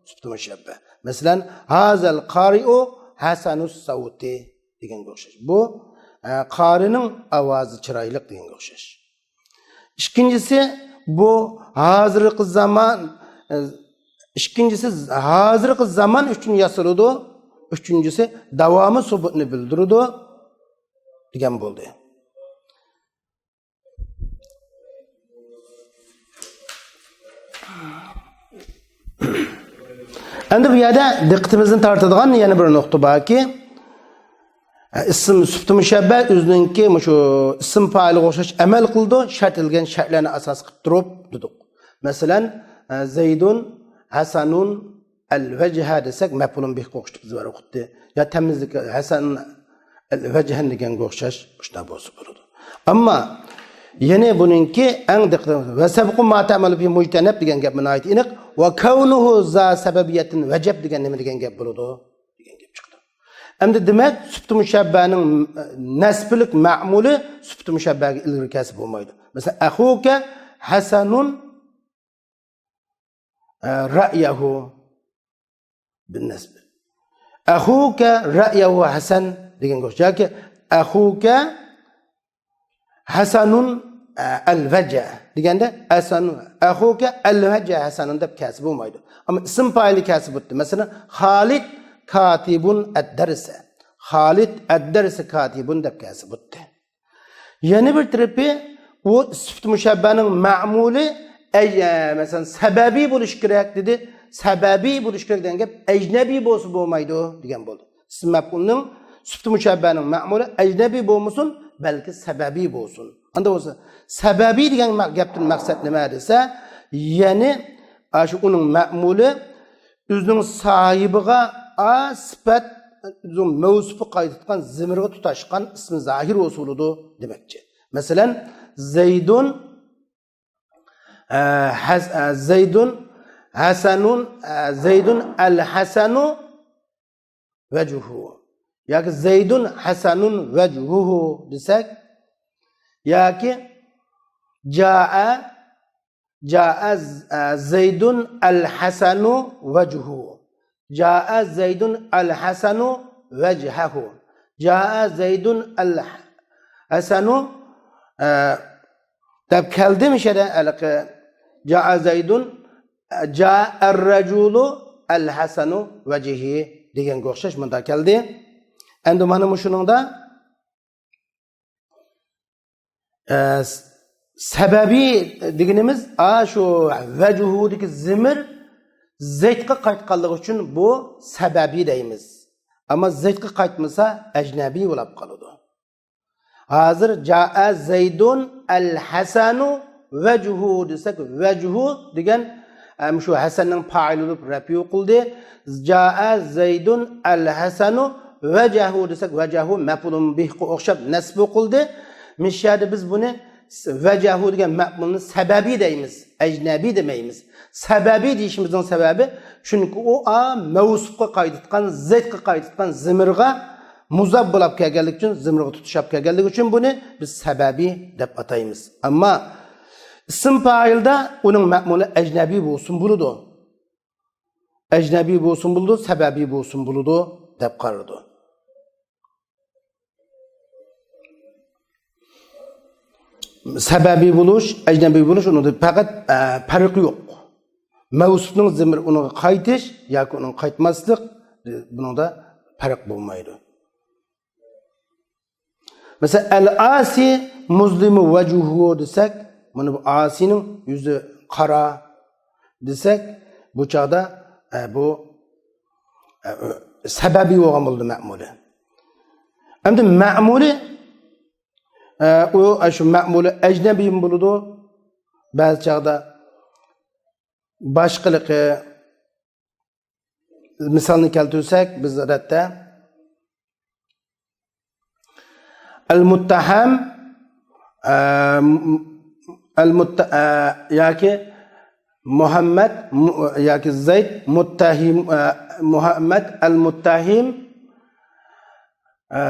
سۈپىتى مۇشەببە. مەسىلەن، ھازەل قارىئۇ ھەسەنۇس سەۋتى دېگەنگە ئوخشاش. بۇ، ئە، قارىنىڭ ئاۋازى چىرايلىق دېگەنگە ئوخشاش. ئىككىنچىسى، بۇ ھازىرقى زامان، ئە، ئىككىنچىسى، ھازىرقى زامان ئۈچۈن ياسىلىدۇ. ئۈچىنچىسى، داۋامى سۇبۇتنى بىلدۈرىدۇ دېگەن بولدى. ئەمدى بۇ يەردە دىققىتىمىزنى تارتىدىغان يەنە بىر نۇقتا باركى، ئىسىم سۈپىتى مۇشەببە ئۆزىنىڭكى مۇشۇ ئىسىم پائىلىغا ئوخشاش ئەمەل قىلىدۇ، شەرتلەنگەن شەرتلەرنى ئاساس قىلىپ تۇرۇپ دېدۇق. مەسىلەن، زەيدۇن ھەسەنۇن ئەل ۋەجھە دېسەك، مەپئۇلۇن بىھقا ئوخشىتىپ زۆرۈر ئوقۇتتى. يا تەميىزلىك ھەسەن ئەل ۋەجھەن دېگەنگە ئوخشاش، مۇشۇنداق بولسا بولىدۇ. ئەمما يەنە بۇنىڭكى ئەڭ دىققەت، ۋە سەبقۇ ما تەئمەلۇ فى مۇجتەنەب دېگەن گەپ ناھايىتى ئېنىق. ۋە كەۋنۇھۇ زا سەبەبىيەتىن ۋەجەب دېگەن نېمە دېگەن گەپ بولىدۇ؟ دېگەن گەپ چىقتى. ئەمدى دېمەك، سۈپىتى مۇشەببەنىڭ نەسبىلىك مەمۇلى سۈپىتى مۇشەببەگە ئىلگىرى كەلسە بولمايدۇ. مەسىلەن، ئەخۇكە ھەسەنۇن، ئە، رەئيەھۇ بالنەسب. ئەخۇكە رەئيەھۇ ھەسەن دېگەنگە ئوخشاش. ياكى ئەخۇكە ھەسەنۇن، ئە، ئەل ۋەجە. دېگەندە، ھەسەن، ئەخۇكە ئەلۋەجە ھەسەنۇن دەپ كەلسە بولمايدۇ. ئەمما ئىسىم پائىلى كەلسە بولدى. مەسىلەن، خالىد كاتىبۇن ئەددەرسە. خالىد ئەددەرسە كاتىبۇن دەپ كەلسە بولدى. يەنە بىر تەرىپى، ئۇ سۈپىتى مۇشەببەنىڭ مەمۇلى، ئەي، ئە، مەسىلەن، سەبەبىي بولۇش كېرەك دېدى. سەبەبىي بولۇش كېرەك دېگەن گەپ ئەجنەبىي بولسا بولمايدۇ دېگەن بولدى. ئىسىم مەپئۇلنىڭ سۈپىتى مۇشەببەنىڭ مەمۇلى ئەجنەبىي بولمىسۇن، بەلكى سەبەبىي بولسۇن. ئاندا بولسا، سەبەبىي دېگەن مە-، گەپتىن مەقسەت نېمە دېسە، يەنى، ئاشۇ ئۇنىڭ مەمۇلى ئۆزىنىڭ ساھىبىغا ئا سۈپەت، ئۆزىنىڭ مەۋسۇپقا قايتىدىغان زېمىرغا تۇتاشقان ئىسمى زاھىر ھوسۇلىدۇ دېمەكچى. مەسىلەن، زەيدۇن، ئە، ھەس-، ئە، زەيدۇن ھەسەنۇن، ئە، زەيدۇن ئەل ھەسەنۇ ۋەجھۇ. ياكى زەيدۇن ھەسەنۇن ۋەجھۇھۇ دېسەك، ياكى جائە جائە ز-، ئە، زەيدۇن ئەل ھەسەنۇ ۋەجھۇ. جائە زەيدۇن ئەل ھەسەنۇ ۋەجھەھۇ. جائە زەيدۇن ئەل ھەسەنۇ، ئە، دەپ كەلدى مۇشۇ يەردە ھېلىقى جائە زەيدۇن، ئە، جائە ئەر رەجۇلۇ ئەل ھەسەنۇ ۋەجھىھى دېگەنگە ئوخشاش مۇنداق كەلدى. ئەمدى مانا مۇشۇنىڭدا ئە، س-، سەبەبىي دېگىنىمىز، ئا، شۇ ۋەجھۇدىكى زېمىر زەيتقا قايتقانلىقى ئۈچۈن بۇ سەبەبىي دەيمىز. ئەمما زەيتقا قايتمىسا، ئەجنەبىي بولاپ قالىدۇ. ھازىر جائە زەيدۇن ئەل ھەسەنۇ ۋەجھۇ دېسەك، ۋەجھۇ دېگەن، ئە، شۇ ھەسەننىڭ پائىلى بولۇپ رەپئى ئوقۇلدى. جائە زەيدۇن ئەل ھەسەنۇ ۋەجھۇ دېسەك، ۋەجھۇ مەپئۇلۇن بىھقا ئوخشاپ نەسب ئوقۇلدى. مۇشۇ يەردە بىز بۇنى س-، ۋەجھۇ دېگەن مەپئۇلنى سەبەبىي دەيمىز، ئەجنەبىي دېمەيمىز. سەبەبىي دېيىشىمىزنىڭ سەۋەبى، چۈنكى ئۇ ئا مەۋسۇپقا قايتىدىغان، زەيتقا قايتىدىغان زېمىرغا مۇزاپ بولاپ كەلگەنلىكى ئۈچۈن، زېمىرغا تۇتىشاپ كەلگەنلىكى ئۈچۈن بۇنى بىز سەبەبىي دەپ ئاتايمىز. ئەمما ئىسىم پائىلدا ئۇنىڭ مەپئۇلى ئەجنەبىي بولسۇن بولىدۇ. ئەجنەبىي بولسۇن بولىدۇ، سەبەبىي بولسۇن بولىدۇ دەپ قارىلىدۇ. سەبەبىي بولۇش، ئەجنەبىي بولۇش، ئۇنىڭدا پەقەت، ئە، پەرقى يوق. مەۋسۇپنىڭ زېمىرى ئۇنىڭغا قايتىش ياكى ئۇنىڭغا قايتماسلىق، بۇنىڭدا پەرق بولمايدۇ. مەسىلەن، ئەل ئاسى مۇزلىمۇ ۋەجھۇھۇ دېسەك، مانا بۇ ئاسىنىڭ يۈزى قارا دېسەك، بۇ چاغدا، ئە، بۇ، ئە، سەبەبىي بولغان بولىدۇ مەمۇلى. ئەمدى مەمۇلى، ئە، ئۇ، ئە، شۇ مەمۇلى ئەجنەبىيمۇ بولىدۇ، بەزى چاغدا باشقىلىقى، مىسالنى كەلتۈرسەك، بىز ئادەتتە ئەل مۇتتەھەم، ئە، ئەل مۇتتە-، ئە، ياكى مۇھەممەد، مۇ-، ياكى زەيد مۇتتەھىم، ئە، مۇھەممەد ئەل مۇتتەھىم، ئە،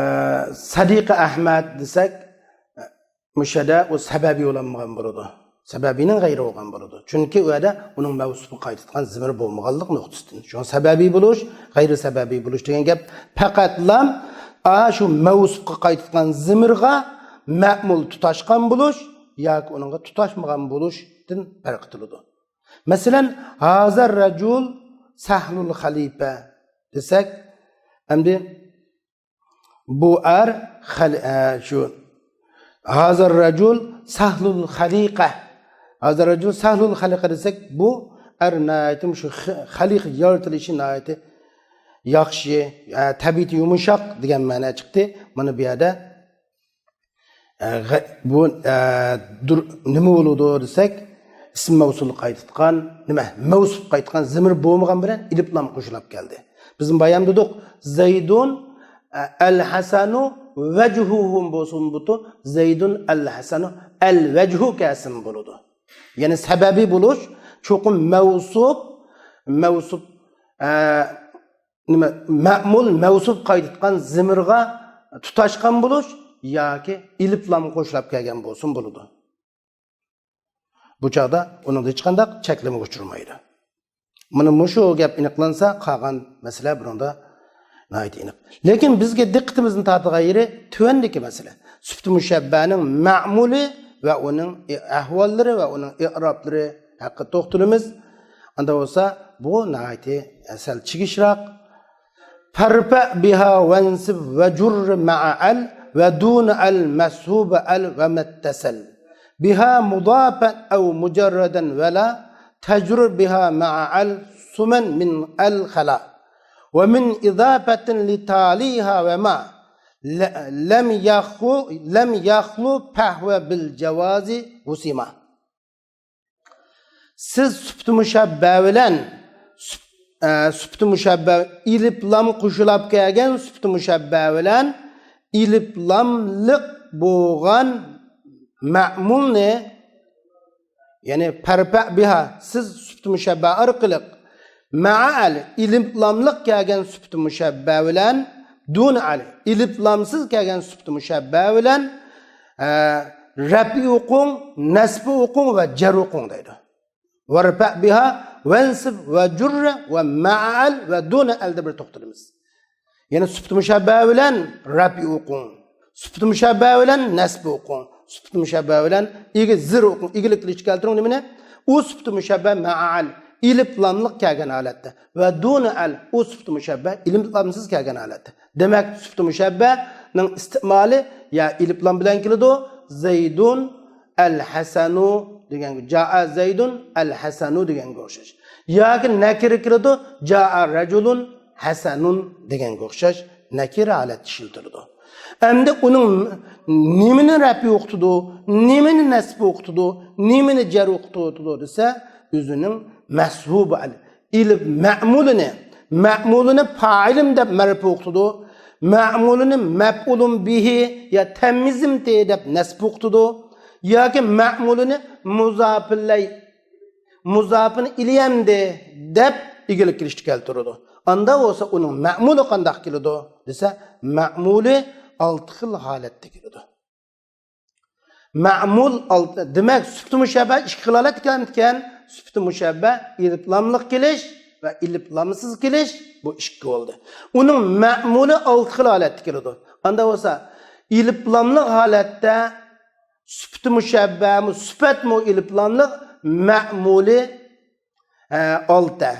سەدىقە ئەھمەد دېسەك، مۇشۇ يەردە ئۇ سەبەبىي بولالمىغان بولىدۇ. سەبەبىينىڭ غەيرى بولغان بولىدۇ. چۈنكى ئۇ يەردە ئۇنىڭ مەۋسۇپقا قايتىدىغان زېمىر بولمىغانلىق نۇقتىسىدىن. شۇڭا سەبەبىي بولۇش، غەيرىي سەبەبىي بولۇش دېگەن گەپ پەقەتلا، ئا، شۇ مەۋسۇپقا قايتىدىغان زېمىرغا مەمۇل تۇتاشقان بولۇش ياكى ئۇنىڭغا تۇتاشمىغان بولۇشتىن پەرق قىلىدۇ. مەسىلەن، ھازا رەجۇل سەھلۇل خەلىپە دېسەك، ئەمدى بۇ ئەر خەل-، ئە، شۇ، ھازا رەجۇل سەھلۇل خەلىقە. ھازا رەجۇل سەھلۇل خەلىقە دېسەك، بۇ ئەر ناھايىتى شۇ خ-، خەلىقە يارىتىلىشى ناھايىتى ياخشى، ئە، تەبىئىتى يۇمشاق دېگەن مەنە چىقتى. مانا بۇ يەردە، ئە، غە-، بۇ، ئە، دۇر-، نېمە بولىدۇ دېسەك، ئىسىم مەۋسۇلغا قايتىدىغان، نېمە، مەۋسۇپ قايتىدىغان زېمىر بولمىغان بىلەن ئېلىپلام قوشۇلاپ كەلدى. بىز بايام دېدۇق، زەيدۇن، ئە، ئەل ھەسەنۇ ۋەجھۇھۇم بولسۇن بۇتۇ، زەيدۇن ئەل ھەسەنۇ ئەل ۋەجھۇ كەسىم بولىدۇ. يەنى سەبەبىي بولۇش، چوقۇم مەۋسۇپ، مەۋسۇپ، ئە، نېمە، مەمۇل مەۋسۇپ قايتىدىغان زېمىرغا تۇتاشقان بولۇش ياكى ئېلىپلام قوشۇلاپ كەلگەن بولسۇن بولىدۇ. بۇ چاغدا ئۇنىڭدا ھېچقانداق چەكلىمىگە ئۇچرىمايدۇ. مانا مۇشۇ گەپ ئېنىقلانسا، قالغان مەسىلە بۇنىڭدا ناھايىتى ئېنىق. لېكىن بىزگە دىققىتىمىزنى تارتىدىغان يېرى تۆۋەندىكى مەسىلە. سۈپىتى مۇشەببەنىڭ مەمۇلى ۋە ئۇنىڭ ئەھۋاللىرى ۋە ئۇنىڭ ئىئرابلىرى ھەققىدە توختىلىمىز. ئاندا بولسا بۇ ناھايىتى سەل چىگىشراق. فارفع بها وانصب وجر مع ال ودون ال مصحوب ال وما اتصل بها مضافا أو مجردا ولا تجر بها مع ال ثمن من ال خلا ومن إضافة لتاليها وما ل- لم يخل لم يخل فهو بالجواز وسما. سىز سۈپتى مۇشەببە بىلەن سۈپ- ئە، سۈپتى مۇشەببە، ئېلىپ لام قوشۇلاپ كەلگەن سۈپتى مۇشەببە بىلەن ئېلىپ لاملىق بولغان مەمۇلنى، يەنى فارفع بها، سىز سۈپتى مۇشەببە ئارقىلىق مع ال، ئېلىپ لاملىق كەلگەن سۈپتى مۇشەببە بىلەن دون ال، ئېلىپ لامسىز كەلگەن سۈپتى مۇشەببە بىلەن، ئە، رەپئى ئوقۇڭ، نەسبى ئوقۇڭ ۋە جەر ئوقۇڭ دەيدۇ. وارفع بها وانصب وجر ومع ال ودون ال دە بىر توختىلىمىز. يەنى سۈپتى مۇشەببە بىلەن رەپئى ئوقۇڭ. سۈپتى مۇشەببە بىلەن نەسبى ئوقۇڭ. سۈپتى مۇشەببە بىلەن ئىگە زىر ئوقۇڭ. ئىگىلىك قىلىشقا كەلتۈرۈڭ نېمىنى؟ ئۇ سۈپتى مۇشەببە مع ال، ئېلىپ لاملىق كەلگەن ھالەتتە. ۋە دون ال، ئۇ سۈپتى مۇشەببە ئېلىپ لامسىز كەلگەن ھالەتتە. دېمەك، سۈپتى مۇشەببەنىڭ ئىستىمالى يا ئېلىپ لام بىلەن كېلىدۇ، زەيدۇن ئەل ھەسەنۇ دېگەنگە، جائە زەيدۇن ئەل ھەسەنۇ دېگەنگە ئوخشاش. ياكى نەكىرە كېلىدۇ، جائە رەجۇلۇن ھەسەنۇن دېگەنگە ئوخشاش نەكىرە ھالەتتە ئىشلىتىلىدۇ. ئەمدى ئۇنىڭ نېمىنى رەپئى ئوقۇتىدۇ، نېمىنى نەسبى ئوقۇتىدۇ، نېمىنى جەر ئوقۇتىدۇ دېسە، ئۆزىنىڭ مەسھۇبى ئەل، ئېلىپ مەمۇلىنى، مەمۇلىنى پائىلىم دەپ مەرپۇ ئوقۇتىدۇ، مەمۇلىنى مەپئۇلۇن بىھى يا تەممىزىمتى دەپ نەسبى ئوقۇتىدۇ، ياكى مەمۇلىنى مۇزاپىلەي، مۇزاپىن ئىلەيھىمدى دەپ ئىگىلىك قىلىشتا كەلتۈرىدۇ. ئاندا بولسا ئۇنىڭ مەمۇلى قانداق كېلىدۇ دېسە، مەمۇلى ئالتە خىل ھالەتتە كېلىدۇ. مەمۇل ئالتە، دېمەك، سۈپتى مۇشەببە ئىككى خىل ھالەتتە كېلىدىكەن. سۈپتى مۇشەببە ئېلىپ لاملىق كېلىش ۋە ئېلىپ لامسىز كېلىش، بۇ ئىككى بولدى. ئۇنىڭ مەمۇلى ئالتە خىل ھالەتتە كېلىدۇ. ئاندا بولسا ئېلىپ لاملىق ھالەتتە سۈپتى مۇشەببەمۇ، سۈپەتمۇ ئېلىپ لاملىق، مەمۇلى، ئە، ئالتە.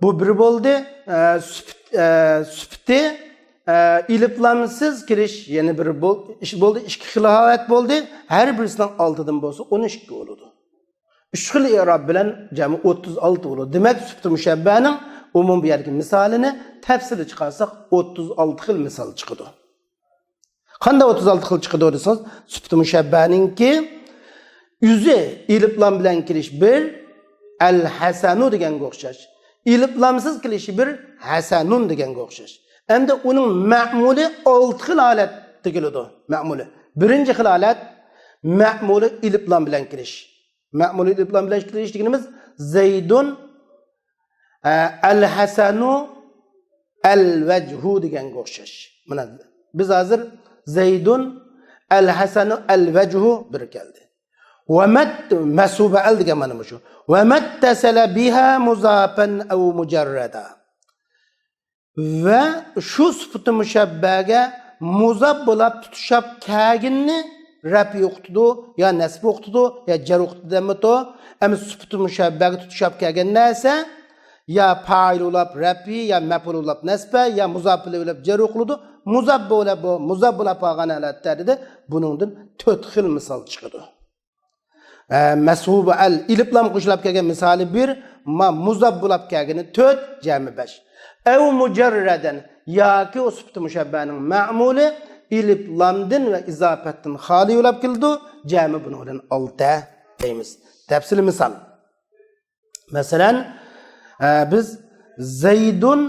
بۇ بىر بولدى. ئە، سۈپت-، ئە، سۈپتى، ئە، ئېلىپ لامسىز كېلىش يەنە بىر بول-، ئىش بولدى. ئىككى خىل ھالەت بولدى. ھەر بىرسىنىڭ ئالتىدىن بولسا ئون ئىككى بولىدۇ. ئۈچ خىل ئېراب بىلەن جەمئىي ئوتتۇز ئالتە بولىدۇ. دېمەك، سۈپتى مۇشەببەنىڭ ئومۇمىي بۇ يەردىكى مىسالىنى تەپسىلىي چىقارساق، ئوتتۇز ئالتە خىل مىسال چىقىدۇ. قانداق ئوتتۇز ئالتە خىل چىقىدۇ دېسىڭىز، سۈپتى مۇشەببەنىڭكى ئۆزى ئېلىپ لام بىلەن كېلىش بىر، ئەل ھەسەنۇ دېگەنگە ئوخشاش. ئېلىپ لامسىز كېلىشى بىر، ھەسەنۇن دېگەنگە ئوخشاش. ئەمدى ئۇنىڭ مەمۇلى ئالتە خىل ھالەتتە كېلىدۇ. مەمۇلى. بىرىنچى خىل ھالەت، مەمۇلى ئېلىپ لام بىلەن كېلىش. مەمۇلى ئېلىپ لام بىلەن كېلىش دېگىنىمىز، زەيدۇن، ئە، ئەل ھەسەنۇ، ئەل ۋەجھۇ دېگەنگە ئوخشاش. مانا بىز ھازىر زەيدۇن، ئەل ھەسەنۇ، ئەل ۋەجھۇ بىر كەلدى. ۋە مەت-، مەسۇبە ئەل دېگەن مانا مۇشۇ. ۋە مەتتەسەلە بىھا مۇزاپەن ئەۋ مۇجەررەدا. ۋە شۇ سۈپىتى مۇشەببەگە مۇزاپ بولاپ تۇتىشاپ كەلگىنىنى رەپئى ئوقۇتىدۇ، يا نەسبى ئوقۇتىدۇ، يا جەر ئوقۇتىدۇ دەممىتۇ. ئەمما سۈپىتى مۇشەببەگە تۇتىشاپ كەلگەن نەرسە يا پائىل بولاپ رەپئى، يا مەپئۇل بولاپ نەسبە، يا مۇزاپ ئىلەيھى بولاپ جەر ئوقۇلىدۇ. مۇزاپ بولاپ بۇ، مۇزاپ بولاپ قالغان ھالەتتە دېدى. بۇنىڭدىن تۆت خىل مىسال چىقىدۇ. ئە، مەسۇبە ئەل، ئېلىپ لام قوشۇلاپ كەلگەن مىسالى بىر، ما مۇزاپ بولاپ كەلگىنى تۆت، جەمى بەش. ئەۋ مۇجەررەدەن، ياكى ئۇ سۈپىتى مۇشەببەنىڭ مەمۇلى ئېلىپ لامدىن ۋە ئىزاپەتتىن خالىي بولاپ كېلىدۇ، جەمى بۇنىڭ بىلەن ئالتە دەيمىز. تەپسىلىي مىسال. مەسىلەن، ئە، بىز زەيدۇن،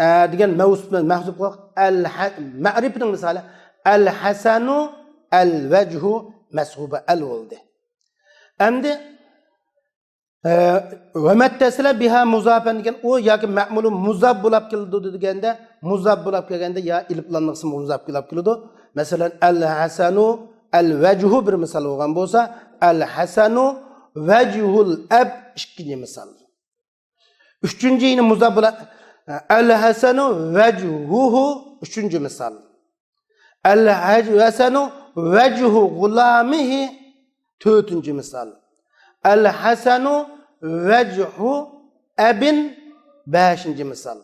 ئە، دېگەن مەۋسۇپ، مەھزۇپ قىلغان ئەل ھە-، مەرىپىنىڭ مىسالى، ئەل ھەسەنۇ، ئەل ۋەجھۇ، مەسۇبە ئەل بولدى. ئەمدى، ئە، ۋە مەتتەسىلە بىھا مۇزاپەن دېگەن ئۇ ياكى مەمۇلى مۇزاپ بولاپ كېلىدۇ دېگەندە، مۇزاپ بولاپ كەلگەندە يا ئېلىپ لامنىڭ قىسمى مۇزاپ بولاپ كېلىدۇ. مەسىلەن، ئەل ھەسەنۇ، ئەل ۋەجھۇ بىر مىسال بولغان بولسا، ئەل ھەسەنۇ، ۋەجھۇل ئەب ئىككىنچى مىسال. ئۈچىنچى يەنە مۇزاپ بولا-، ئەل ھەسەنۇ ۋەجھۇھۇ ئۈچىنچى مىسال. ئەل ھەج-، ھەسەنۇ ۋەجھۇ غۇلامىھى، تۆتىنچى مىسال. ئەل ھەسەنۇ ۋەجھۇ ئەبىن، بەشىنچى مىسال.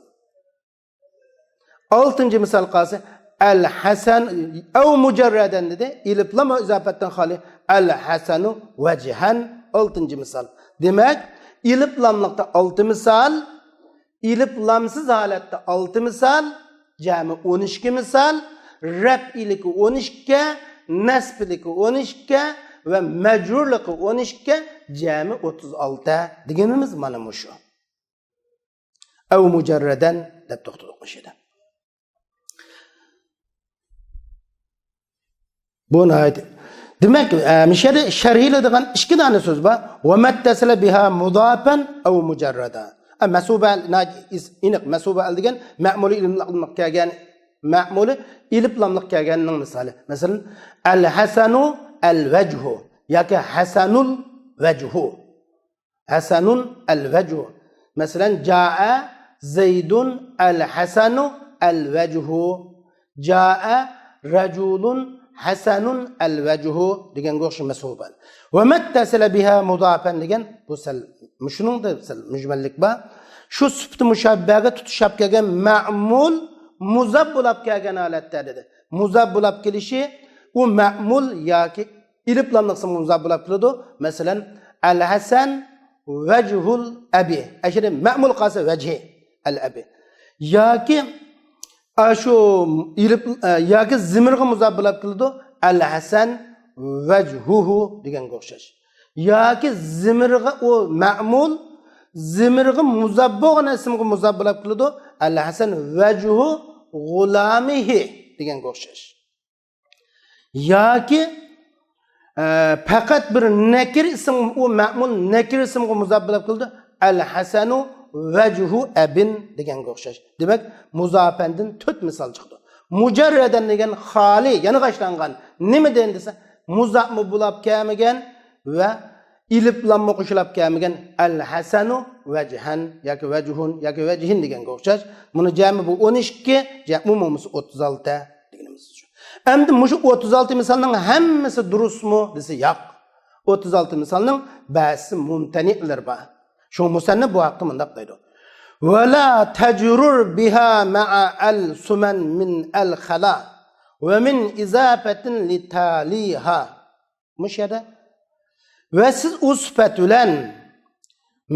ئالتىنچى مىسال قالسا، ئەل ھەسەن ئەۋ مۇجەررەدەن دېدى. ئېلىپلام ۋە ئىزاپەتتىن خالىي. ئەل ھەسەنۇ ۋەجھەن، ئالتىنچى مىسال. دېمەك، ئېلىپلاملىقتا ئالتە مىسال، ئېلىپلامسىز ھالەتتە ئالتە مىسال، جەمى ئون ئىككى مىسال، رەپئىلىكى ئون ئىككى، نەسبىلىكى ئون ئىككى ۋە مەجرۇرلۇقى ئون ئىككى، جەمى ئوتتۇز ئالتە دېگىنىمىز مانا مۇشۇ. ئەۋ مۇجەررەدەن دەپ توختىدۇق مۇشۇ يەردە. بۇ ناھايىتى. دېمەك، ئە، مۇشۇ يەردە شەرھىلى دېگەن ئىككى دانە سۆز بار. ۋە مەتتەسىلە بىھا مۇدافەن ئەۋ مۇجەررەدا. ئە، مەسۇبە، ناھايىتى ئېنىق، مەسۇبە ئەل دېگەن مەمۇلى ئېلىپلاملىق كەلگەن، مەمۇلى ئېلىپلاملىق كەلگەننىڭ مىسالى. مەسىلەن، ئەل ھەسەنۇ ئەل ۋەجھۇ ياكى ھەسەنۇل ۋەجھۇ. ھەسەنۇن ئەل ۋەجھۇ. مەسىلەن، جائە زەيدۇن ئەل ھەسەنۇ ئەل ۋەجھۇ. جائە رەجۇلۇن ھەسەنۇن ئەل ۋەجھۇ دېگەنگە ئوخشاش مەسۇبە. ۋە مەتتەسىلە بىھا مۇدافەن دېگەن بۇ سەل، مۇشۇنىڭدا سەل مۈجمەللىك بار. شۇ سۈپىتى مۇشەببەگە تۇتىشىپ كەلگەن مەمۇل مۇزاپ بولاپ كەلگەن ھالەتتە دېدى. مۇزاپ بولاپ كېلىشى، ئۇ مەمۇل ياكى ئېلىپلاملىق ئىسىمغا مۇزاپ بولاپ كېلىدۇ. مەسىلەن، ئەل ھەسەن ۋەجھۇل ئەبى. ئەشىرى مەمۇل قالسا ۋەجھى ئەل ئەبى. ياكى ئاشۇ ئېلىپ، ئە، ياكى زىمىرغا مۇزاپ بولاپ كېلىدۇ. ئەل ھەسەن ۋەجھۇھۇ دېگەنگە ئوخشاش. ياكى زىمىرغا ئۇ مەمۇل، زىمىرغا مۇزاپ بولغان ئىسىمغا مۇزاپ بولاپ كېلىدۇ. ئەل ھەسەن ۋەجھۇ غۇلامىھى دېگەنگە ئوخشاش. ياكى، ئە، پەقەت بىر نەكىر ئىسىم، ئۇ مەمۇل نەكىر ئىسىمغا مۇزاپ بولاپ كېلىدۇ. ئەل ھەسەنۇ ۋەجھۇ ئەبىن دېگەنگە ئوخشاش. دېمەك، مۇزاپەندىن تۆت مىسال چىقىدۇ. مۇجەررەدەن دېگەن خالىي، يەنە غاشلانغان. نېمىدىن دېسە، مۇزاپمۇ بولاپ كەلمىگەن ۋە ئېلىپلاممۇ قوشۇلاپ كەلمىگەن. ئەل ھەسەنۇ ۋەجھەن ياكى ۋەجھۇن ياكى ۋەجھىن دېگەنگە ئوخشاش. بۇنى جەمى بۇ ئون ئىككى، جەمى ئومۇمىسى ئوتتۇز ئالتە دېگىنىمىز شۇ. ئەمدى مۇشۇ ئوتتۇز ئالتە مىسالنىڭ ھەممىسى دۇرۇسمۇ دېسە ياق. ئوتتۇز ئالتە مىسالنىڭ بەزىسى مۇمتەنىئلىرى بار. شۇڭا مۇسەننىپ بۇ ھەقتە مۇنداق دەيدۇ. ۋەلا تەجرۇر بىھا مەئە ئەل سۇمەن مىن ئەل خەلا ۋە مىن ئىزافەتىن لىتالىھا. مۇشۇ يەردە. ۋە سىز ئۇ سۈپەت بىلەن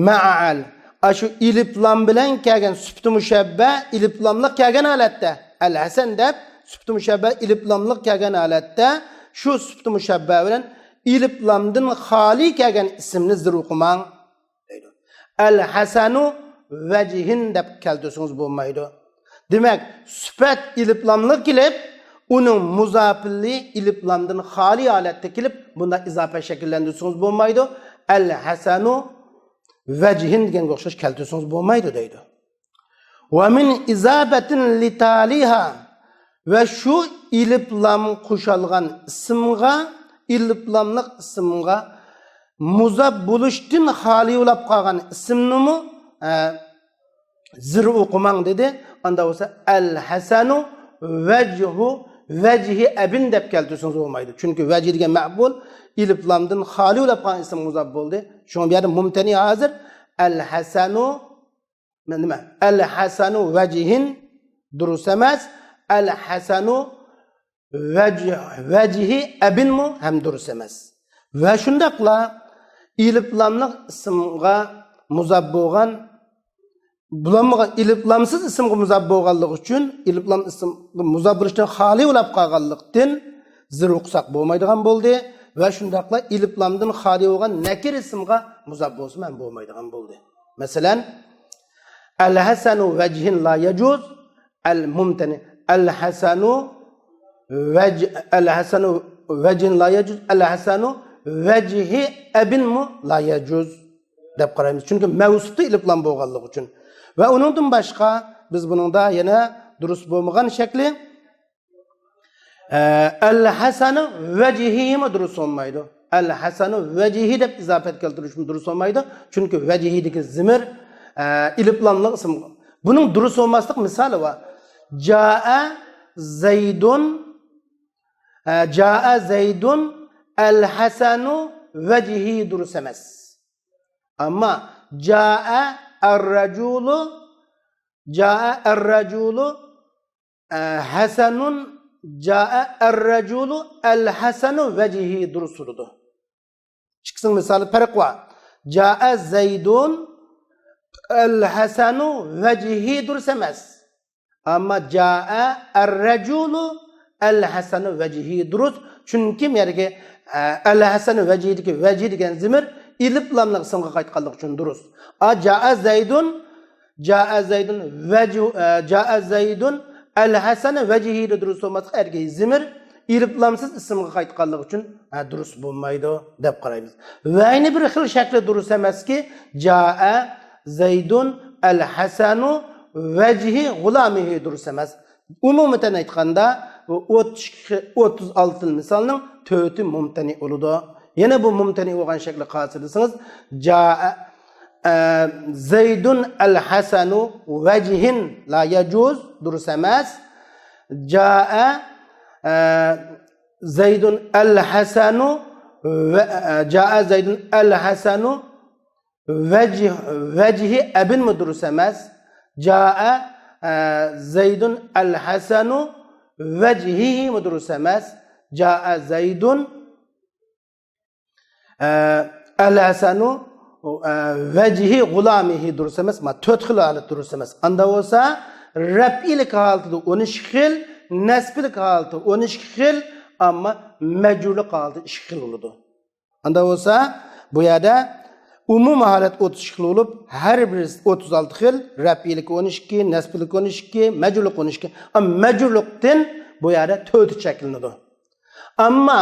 مەئەل، ئاشۇ ئېلىپلام بىلەن كەلگەن سۈپىتى مۇشەببە ئېلىپلاملىق كەلگەن ھالەتتە، ئەل ھەسەن دەپ سۈپىتى مۇشەببە ئېلىپلاملىق كەلگەن ھالەتتە، شۇ سۈپىتى مۇشەببە بىلەن ئېلىپلامدىن خالىي كەلگەن ئىسىمنى زىر ئوقۇماڭ دەيدۇ. ئەل ھەسەنۇ ۋەجھىن دەپ كەلتۈرسىڭىز بولمايدۇ. دېمەك، سۈپەت ئېلىپلاملىق كېلىپ، ئۇنىڭ مۇزاپىلى ئېلىپلامدىن خالىي ھالەتتە كېلىپ، بۇنداق ئىزاپە شەكىللەندۈرسىڭىز بولمايدۇ. ئەل ھەسەنۇ ۋەجھىن دېگەنگە ئوخشاش كەلتۈرسىڭىز بولمايدۇ دەيدۇ. ۋە مىن ئىزافەتىن لىتالىھا، ۋە شۇ ئېلىپلام قوشۇلغان ئىسىمغا، ئېلىپلاملىق ئىسىمغا مۇزاپ بولۇشتىن خالىي بولاپ قالغان ئىسىمنىمۇ، ئە، زىر ئوقۇماڭ دېدى. ئاندا بولسا ئەل ھەسەنۇ ۋەجھۇ ۋەجھى ئەبىن دەپ كەلتۈرسىڭىز بولمايدۇ. چۈنكى ۋەجھى دېگەن مەمۇل ئېلىپلامدىن خالىي بولاپ قالغان ئىسىم مۇزاپ بولدى. شۇڭا بۇ يەردە مۇمتەنى ھازىر ئەل ھەسەنۇ، نېمە؟ ئەل ھەسەنۇ ۋەجھىن دۇرۇس ئەمەس. ئەل ھەسەنۇ ۋەج-، ۋەجھى ئەبىنمۇ ھەم دۇرۇس ئەمەس. ۋە شۇنداقلا ئېلىپلاملىق ئىسىمغا مۇزاپ بولغان، بولمىغان، ئېلىپلامسىز ئىسىمغا مۇزاپ بولغانلىقى ئۈچۈن، ئېلىپلام ئىسىمغا مۇزاپ بولۇشتىن خالىي بولاپ قالغانلىقتىن زىر ئوقۇساق بولمايدىغان بولدى. ۋە شۇنداقلا ئېلىپلامدىن خالىي بولغان نەكىر ئىسىمغا مۇزاپ بولسىمۇ ھەم بولمايدىغان بولدى. مەسىلەن، ئەل ھەسەنۇ ۋەجھىن لا يەجۇز، ئەل مۇمتەنى، ئەل ھەسەنۇ ۋەج-، ئەل ھەسەنۇ ۋەجھىن لا يەجۇز، ئەل ھەسەنۇ ۋەجھى ئەبىنمۇ لا يەجۇز دەپ قارايمىز. چۈنكى مەۋسۇپتا ئېلىپلام بولغانلىقى ئۈچۈن. ۋە ئۇنىڭدىن باشقا بىز بۇنىڭدا يەنە دۇرۇس بولمىغان شەكلى، ئە، ئەل ھەسەنۇ ۋەجھىمۇ دۇرۇس بولمايدۇ. ئەل ھەسەنۇ ۋەجھى دەپ ئىزاپەت كەلتۈرۈشمۇ دۇرۇس بولمايدۇ. چۈنكى ۋەجھىدىكى زىمىر، ئە، ئېلىپلاملىق ئىسىم. بۇنىڭ دۇرۇس بولماسلىق مىسالى بار. جائە زەيدۇن ھە، جائە زەيدۇن ئەل ھەسەنۇ ۋەجھى دۇرۇس ئەمەس. ئەمما جائە ئەر رەجۇلۇ، جائە ئەر رەجۇلۇ، ئە، ھەسەنۇن، جائە ئەر رەجۇلۇ ئەل ھەسەنۇ ۋەجھى دۇرۇس بولىدۇ. ئىككىسىنىڭ مىسالى پەرق بار. جائە زەيدۇن ئەل ھەسەنۇ ۋەجھى دۇرۇس ئەمەس. ئەمما جائە ئەر رەجۇلۇ ئەل ھەسەنۇ ۋەجھى دۇرۇس. چۈنكى بۇ يەردىكى، ئە، ئەل ھەسەنۇ ۋەجھىدىكى ۋەجھى دېگەن زېمىر ئېلىپلاملىق ئىسىمغا قايتقانلىقى ئۈچۈن دۇرۇس. ئا، جائە زەيدۇن، جائە زەيدۇن ۋەجھۇ، ئە، جائە زەيدۇن ئەل ھەسەنۇ ۋەجھى دە دۇرۇس بولماسلىق، ئەرگە زېمىر ئېلىپلامسىز ئىسىمغا قايتقانلىقى ئۈچۈن، ھە، دۇرۇس بولمايدۇ دەپ قارايمىز. ۋە يەنە بىر خىل شەكلى دۇرۇس ئەمەسكى، جائە زەيدۇن ئەل ھەسەنۇ ۋەجھى غۇلامىھى دۇرۇس ئەمەس. ئومۇمەن ئېيتقاندا، بۇ ئوتتۇز ئىككى، ئوتتۇز ئالتىنچى مىسالنىڭ تۆتى مۇمتەنى بولىدۇ. يەنە بۇ مۇمتەنى بولغان شەكلى قايسى دېسىڭىز، جائە، ئە، زەيدۇن ئەل ھەسەنۇ ۋەجھىن لا يەجۇز، دۇرۇس ئەمەس. جائە، ئە، زەيدۇن ئەل ھەسەنۇ ۋە، ئە، جائە زەيدۇن ئەل ھەسەنۇ ۋەجھ-، ۋەجھى ئەبىنمۇ دۇرۇس ئەمەس. جائە، ئە، زەيدۇن ئەل ھەسەنۇ ۋەجھىھىمۇ دۇرۇس ئەمەس. جائە زەيدۇن، ئە، ئەل ھەسەنۇ، ئە، ۋەجھى غۇلامىھى دۇرۇس ئەمەس. مانا تۆت خىل ھالەت دۇرۇس ئەمەس. ئاندا بولسا رەپئىيلىك ھالىتىدە ئون ئىككى خىل، نەسبىيلىك ھالىتىدە ئون ئىككى خىل، ئەمما مەجرۇرلۇق ھالىتىدە ئىككى خىل بولىدۇ. ئاندا بولسا، بۇ يەردە ئومۇمىي ھالەت ئوتتۇز ئىككى خىل بولۇپ، ھەر بىرىسى ئوتتۇز ئالتە خىل، رەپئىيلىك ئون ئىككى، نەسبىيلىك ئون ئىككى، مەجرۇرلۇق ئون ئىككى. ئەمما مەجرۇرلۇقتىن بۇ يەردە تۆتى چەكلىنىدۇ. ئەمما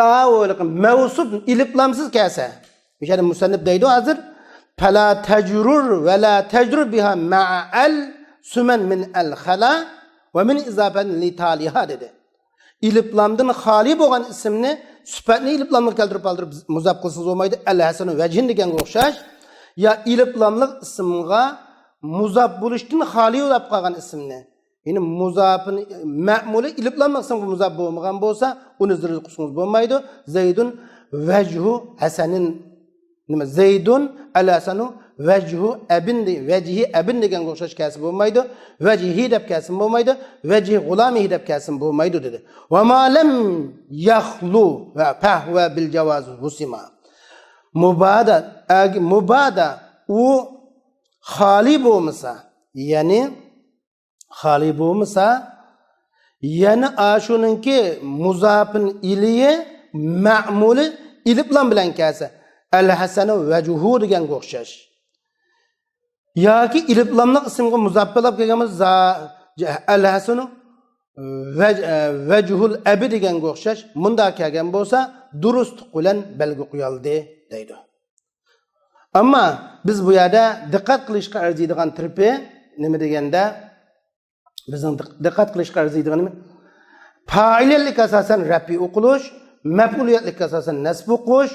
ئاۋۇ مەۋسۇپ ئېلىپلامسىز كەلسە، مۇشۇ يەردە مۇسەننىپ دەيدۇ ھازىر، فلا تجرر ولا تجرر بها مع ال سما من ال خلا ومن إضافة لتاليها دېدى. ئېلىپلامدىن خالىي بولغان ئىسىمنى، سۈپەتنى ئېلىپلامغا كەلتۈرۈپ قالدۇرۇپ مۇزاپ قىلسىڭىز بولمايدۇ. ئەل ھەسەنۇ ۋەجھىن دېگەنگە ئوخشاش. يا ئېلىپلاملىق ئىسىمغا مۇزاپ بولۇشتىن خالىي بولۇپ قالغان ئىسىمنى، يەنى مۇزاپىنى، مەمۇلى ئېلىپلاملىق ئىسىمغا مۇزاپ بولمىغان بولسا، ئۇنى زىرىل قىلسىڭىز بولمايدۇ. زەيدۇن ۋەجھۇ ھەسەنىن. نېمە؟ زەيدۇن ئەل ھەسەنۇ ۋەجھۇ ئەبىن دې-، ۋەجھى ئەبىن دېگەنگە ئوخشاش كەلسە بولمايدۇ. ۋەجھى دەپ كەلسىمۇ بولمايدۇ. ۋەجھى غۇلامىھى دەپ كەلسىمۇ بولمايدۇ دېدى. ۋە ما لەم يەخلۇ ۋە فەھۋە بىل جاۋازى ھۇسىما. مۇبادا، ئەگ-، مۇبادا ئۇ خالىي بولمىسا، يەنى خالىي بولمىسا، يەنە ئاشۇنىڭكى مۇزاپىن ئىلىيى مەمۇلى ئېلىپلام بىلەن كەلسە، ئەل ھەسەنۇ ۋەجھۇ دېگەنگە ئوخشاش. ياكى ئېلىپلاملىق ئىسىمغا مۇزاپ بولۇپ كەلگەن بولسا، زا-، ئەل ھەسەنۇ ۋەج-، ۋەجھۇل ئەبى دېگەنگە ئوخشاش. مۇنداق كەلگەن بولسا، دۇرۇستلۇق بىلەن بەلگە قويالدى دەيدۇ. ئەمما بىز بۇ يەردە دىققەت قىلىشقا ئەرزىيدىغان تەرىپى نېمە دېگەندە، بىزنىڭ دىق-، دىققەت قىلىشقا ئەرزىيدىغىنى پائىلىيەتلىك ئاساسەن رەپئى ئوقۇلۇش، مەپئۇلىيەتلىك ئاساسەن نەسب ئوقۇش،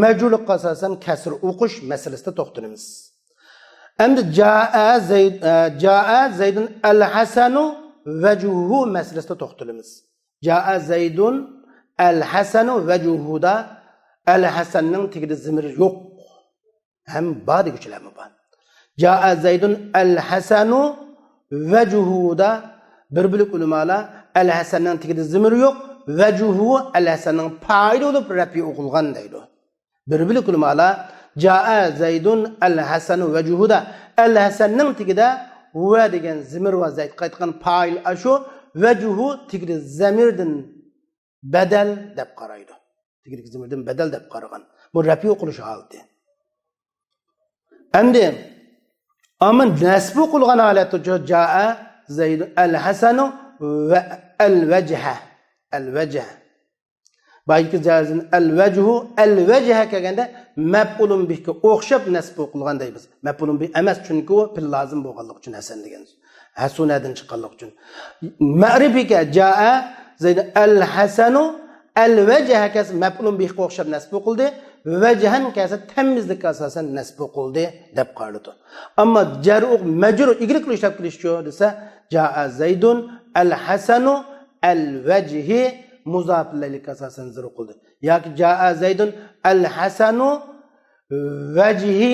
مەجرۇرلۇققا ئاساسەن كەسر ئوقۇش مەسىلىسىدە توختىلىمىز. ئەمدى جائە زەيد-، ئە، جائە زەيدۇن ئەل ھەسەنۇ ۋەجھۇھۇ مەسىلىسىدە توختىلىمىز. جائە زەيدۇن ئەل ھەسەنۇ ۋەجھۇھۇدا ئەل ھەسەننىڭ تېگىدە زېمىر يوق. ھەم بار دېگۈچىلەرمۇ بار. جائە زەيدۇن ئەل ھەسەنۇ ۋەجھۇھۇدا بىر بۆلەك ئۆلىمالار ئەل ھەسەننىڭ تېگىدە زېمىر يوق، ۋەجھۇھۇ ئەل ھەسەننىڭ پائىلى بولۇپ رەپئى ئوقۇلغان دەيدۇ. بىر بۆلەك ئۆلىمالار جائە زەيدۇن ئەل ھەسەنۇ ۋەجھۇھۇدا ئەل ھەسەننىڭ تېگىدە ۋە دېگەن زېمىر ۋە زەيد قايتقان پائىل ئاشۇ ۋەجھۇ تېگىدە زەمىردىن بەدەل دەپ قارايدۇ. تېگىدىكى زېمىردىن بەدەل دەپ قارىغان. بۇ رەپئى ئوقۇلۇش ھالىتى. ئەمدى ئەمما نەسب ئوقۇلغان ھالەتتە جائە زەيدۇن ئەل ھەسەنۇ ۋە ئەل ۋەجھە. ئەل ۋەجھە. بايىقى جائە زەيدۇن ئەل ۋەجھۇ، ئەل ۋەجھە كەلگەندە مەپئۇلۇن بىھكە ئوخشاپ نەسب ئوقۇلغان دەيمىز. مەپئۇلۇن بىھ ئەمەس، چۈنكى ئۇ پېئىل لازىم بولغانلىقى ئۈچۈن ھەسەن دېگەن. ھەسۇنەدىن چىققانلىقى ئۈچۈن. مەئرىپىگە جائە زەيدۇن ئەل ھەسەنۇ ئەل ۋەجھە كەلسە مەپئۇلۇن بىھقا ئوخشاپ نەسب ئوقۇلدى. ۋەجھەن كەلسە تەميىزلىككە ئاساسەن نەسب ئوقۇلدى دەپ قارىلىدۇ. ئەمما جەر ئوق-، مەجرۇر ئىگىلىك ئىشلەپ كېلىشچۇ دېسە، جائە زەيدۇن ئەل ھەسەنۇ ئەل ۋەجھى مۇزاپىلەيلىككە ئاساسەن زىرۇ قىلدى. ياكى جاء زەيدۇن ئەل ھەسەنۇ ۋەجھى،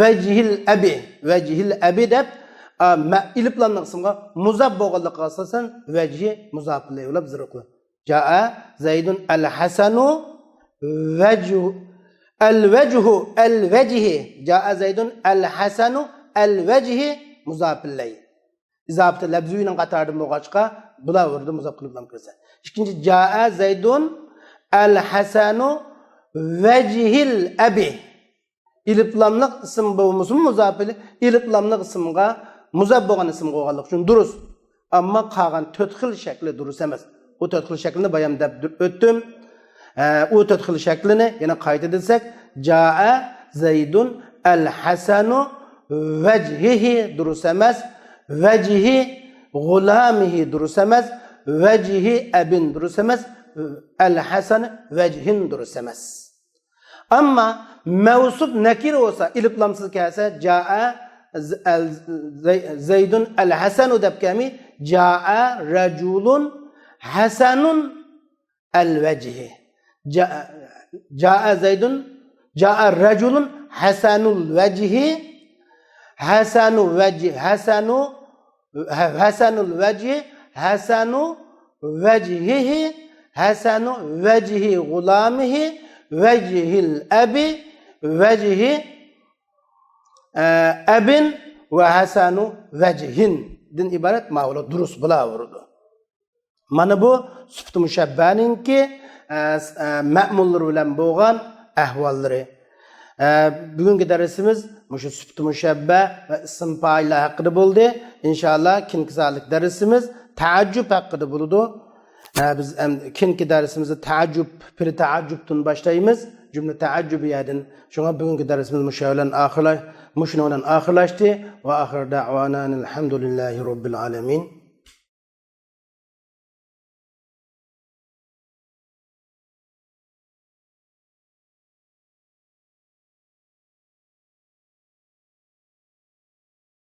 ۋەجھىل ئەبى، ۋەجھىل ئەبى دەپ، ئا، مە-، ئېلىپلاملىق ئىسىمغا مۇزاپ بولغانلىقىغا ئاساسەن ۋەجھى مۇزاپىلەيھى بولۇپ زىرۇ قىلدى. جاء زەيدۇن ئەل ھەسەنۇ ۋەجھۇ، ئەل ۋەجھۇ، ئەل ۋەجھى. جاء زەيدۇن ئەل ھەسەنۇ ئەل ۋەجھى مۇزاپىلەيھى. ئىزاپىتى لەفزىۋىنىڭ قاتارىدىن بولغاچقا، بۇلار ئورنىدا مۇزاپ قىلىپ كىرسە. ئىككىنچى، جاء زەيدۇن ئەل ھەسەنۇ ۋەجھىل ئەبى. ئېلىپلاملىق ئىسىم بولمىسىمۇ مۇزاپىلى، ئېلىپلاملىق ئىسىمغا مۇزاپ بولغان ئىسىم بولغانلىقى ئۈچۈن دۇرۇس. ئەمما قالغان تۆت خىل شەكلى دۇرۇس ئەمەس. ئۇ تۆت خىل شەكلىنى بايام دەپ ئۆتتۈم. ئە، ئۇ تۆت خىل شەكلىنى يەنە قايتا دېسەك، جاء زەيدۇن ئەل ھەسەنۇ ۋەجھىھى دۇرۇس ئەمەس، ۋەجھى غۇلامىھى دۇرۇس ئەمەس، ۋەجھى ئەبىن دۇرۇس ئەمەس، ئەل ھەسەن ۋەجھىن دۇرۇس ئەمەس. ئەمما مەۋسۇپ نەكىرە بولسا، ئېلىپلامسىز كەلسە، جاء ز-، ئەل-، زەي-، زەيدۇن ئەل ھەسەنۇ دەپ كەلمەي، جاء رەجۇلۇن ھەسەنۇن ئەل ۋەجھى. جاء، جاء زەيدۇن، جاء رەجۇلۇن ھەسەنۇل ۋەجھى، ھەسەنۇ ۋەجھ-، ھەسەنۇ، ھە-، ھەسەنۇل ۋەجھى، ھەسەنۇ ۋەجھىھى، ھەسەنۇ ۋەجھى غۇلامىھى، ۋەجھىل ئەبى، ۋەجھى، ئە، ئەبىن ۋە ھەسەنۇ ۋەجھىن دىن ئىبارەت ماۋۇلار دۇرۇس بولاۋېرىدۇ. مانا بۇ سۈپىتى مۇشەببەنىڭكى، ئە، س-، ئە، مەمۇللىرى بىلەن بولغان ئەھۋاللىرى. ئە، بۈگۈنكى دەرسىمىز مۇشۇ سۈپىتى مۇشەببە ۋە ئىسىم پائىللار ھەققىدە بولدى. ئىنشائاللا، كېيىنكى سانلىق دەرسىمىز تەئەججۈب ھەققىدە بولىدۇ. ئە، بىز ئەم-، كېيىنكى دەرسىمىزدە تەئەججۈب، پېئىل تەئەججۈبتىن باشلايمىز. جۈملە تەئەججۈبىيەدىن. شۇڭا بۈگۈنكى دەرسىمىز مۇشۇ بىلەن ئاخىرلا-، مۇشۇنىڭ بىلەن ئاخىرلاشتى. ۋە ئاخىر دەئۋانا ئەلھەمدۇلىللاھى رەببىل ئالەمىن.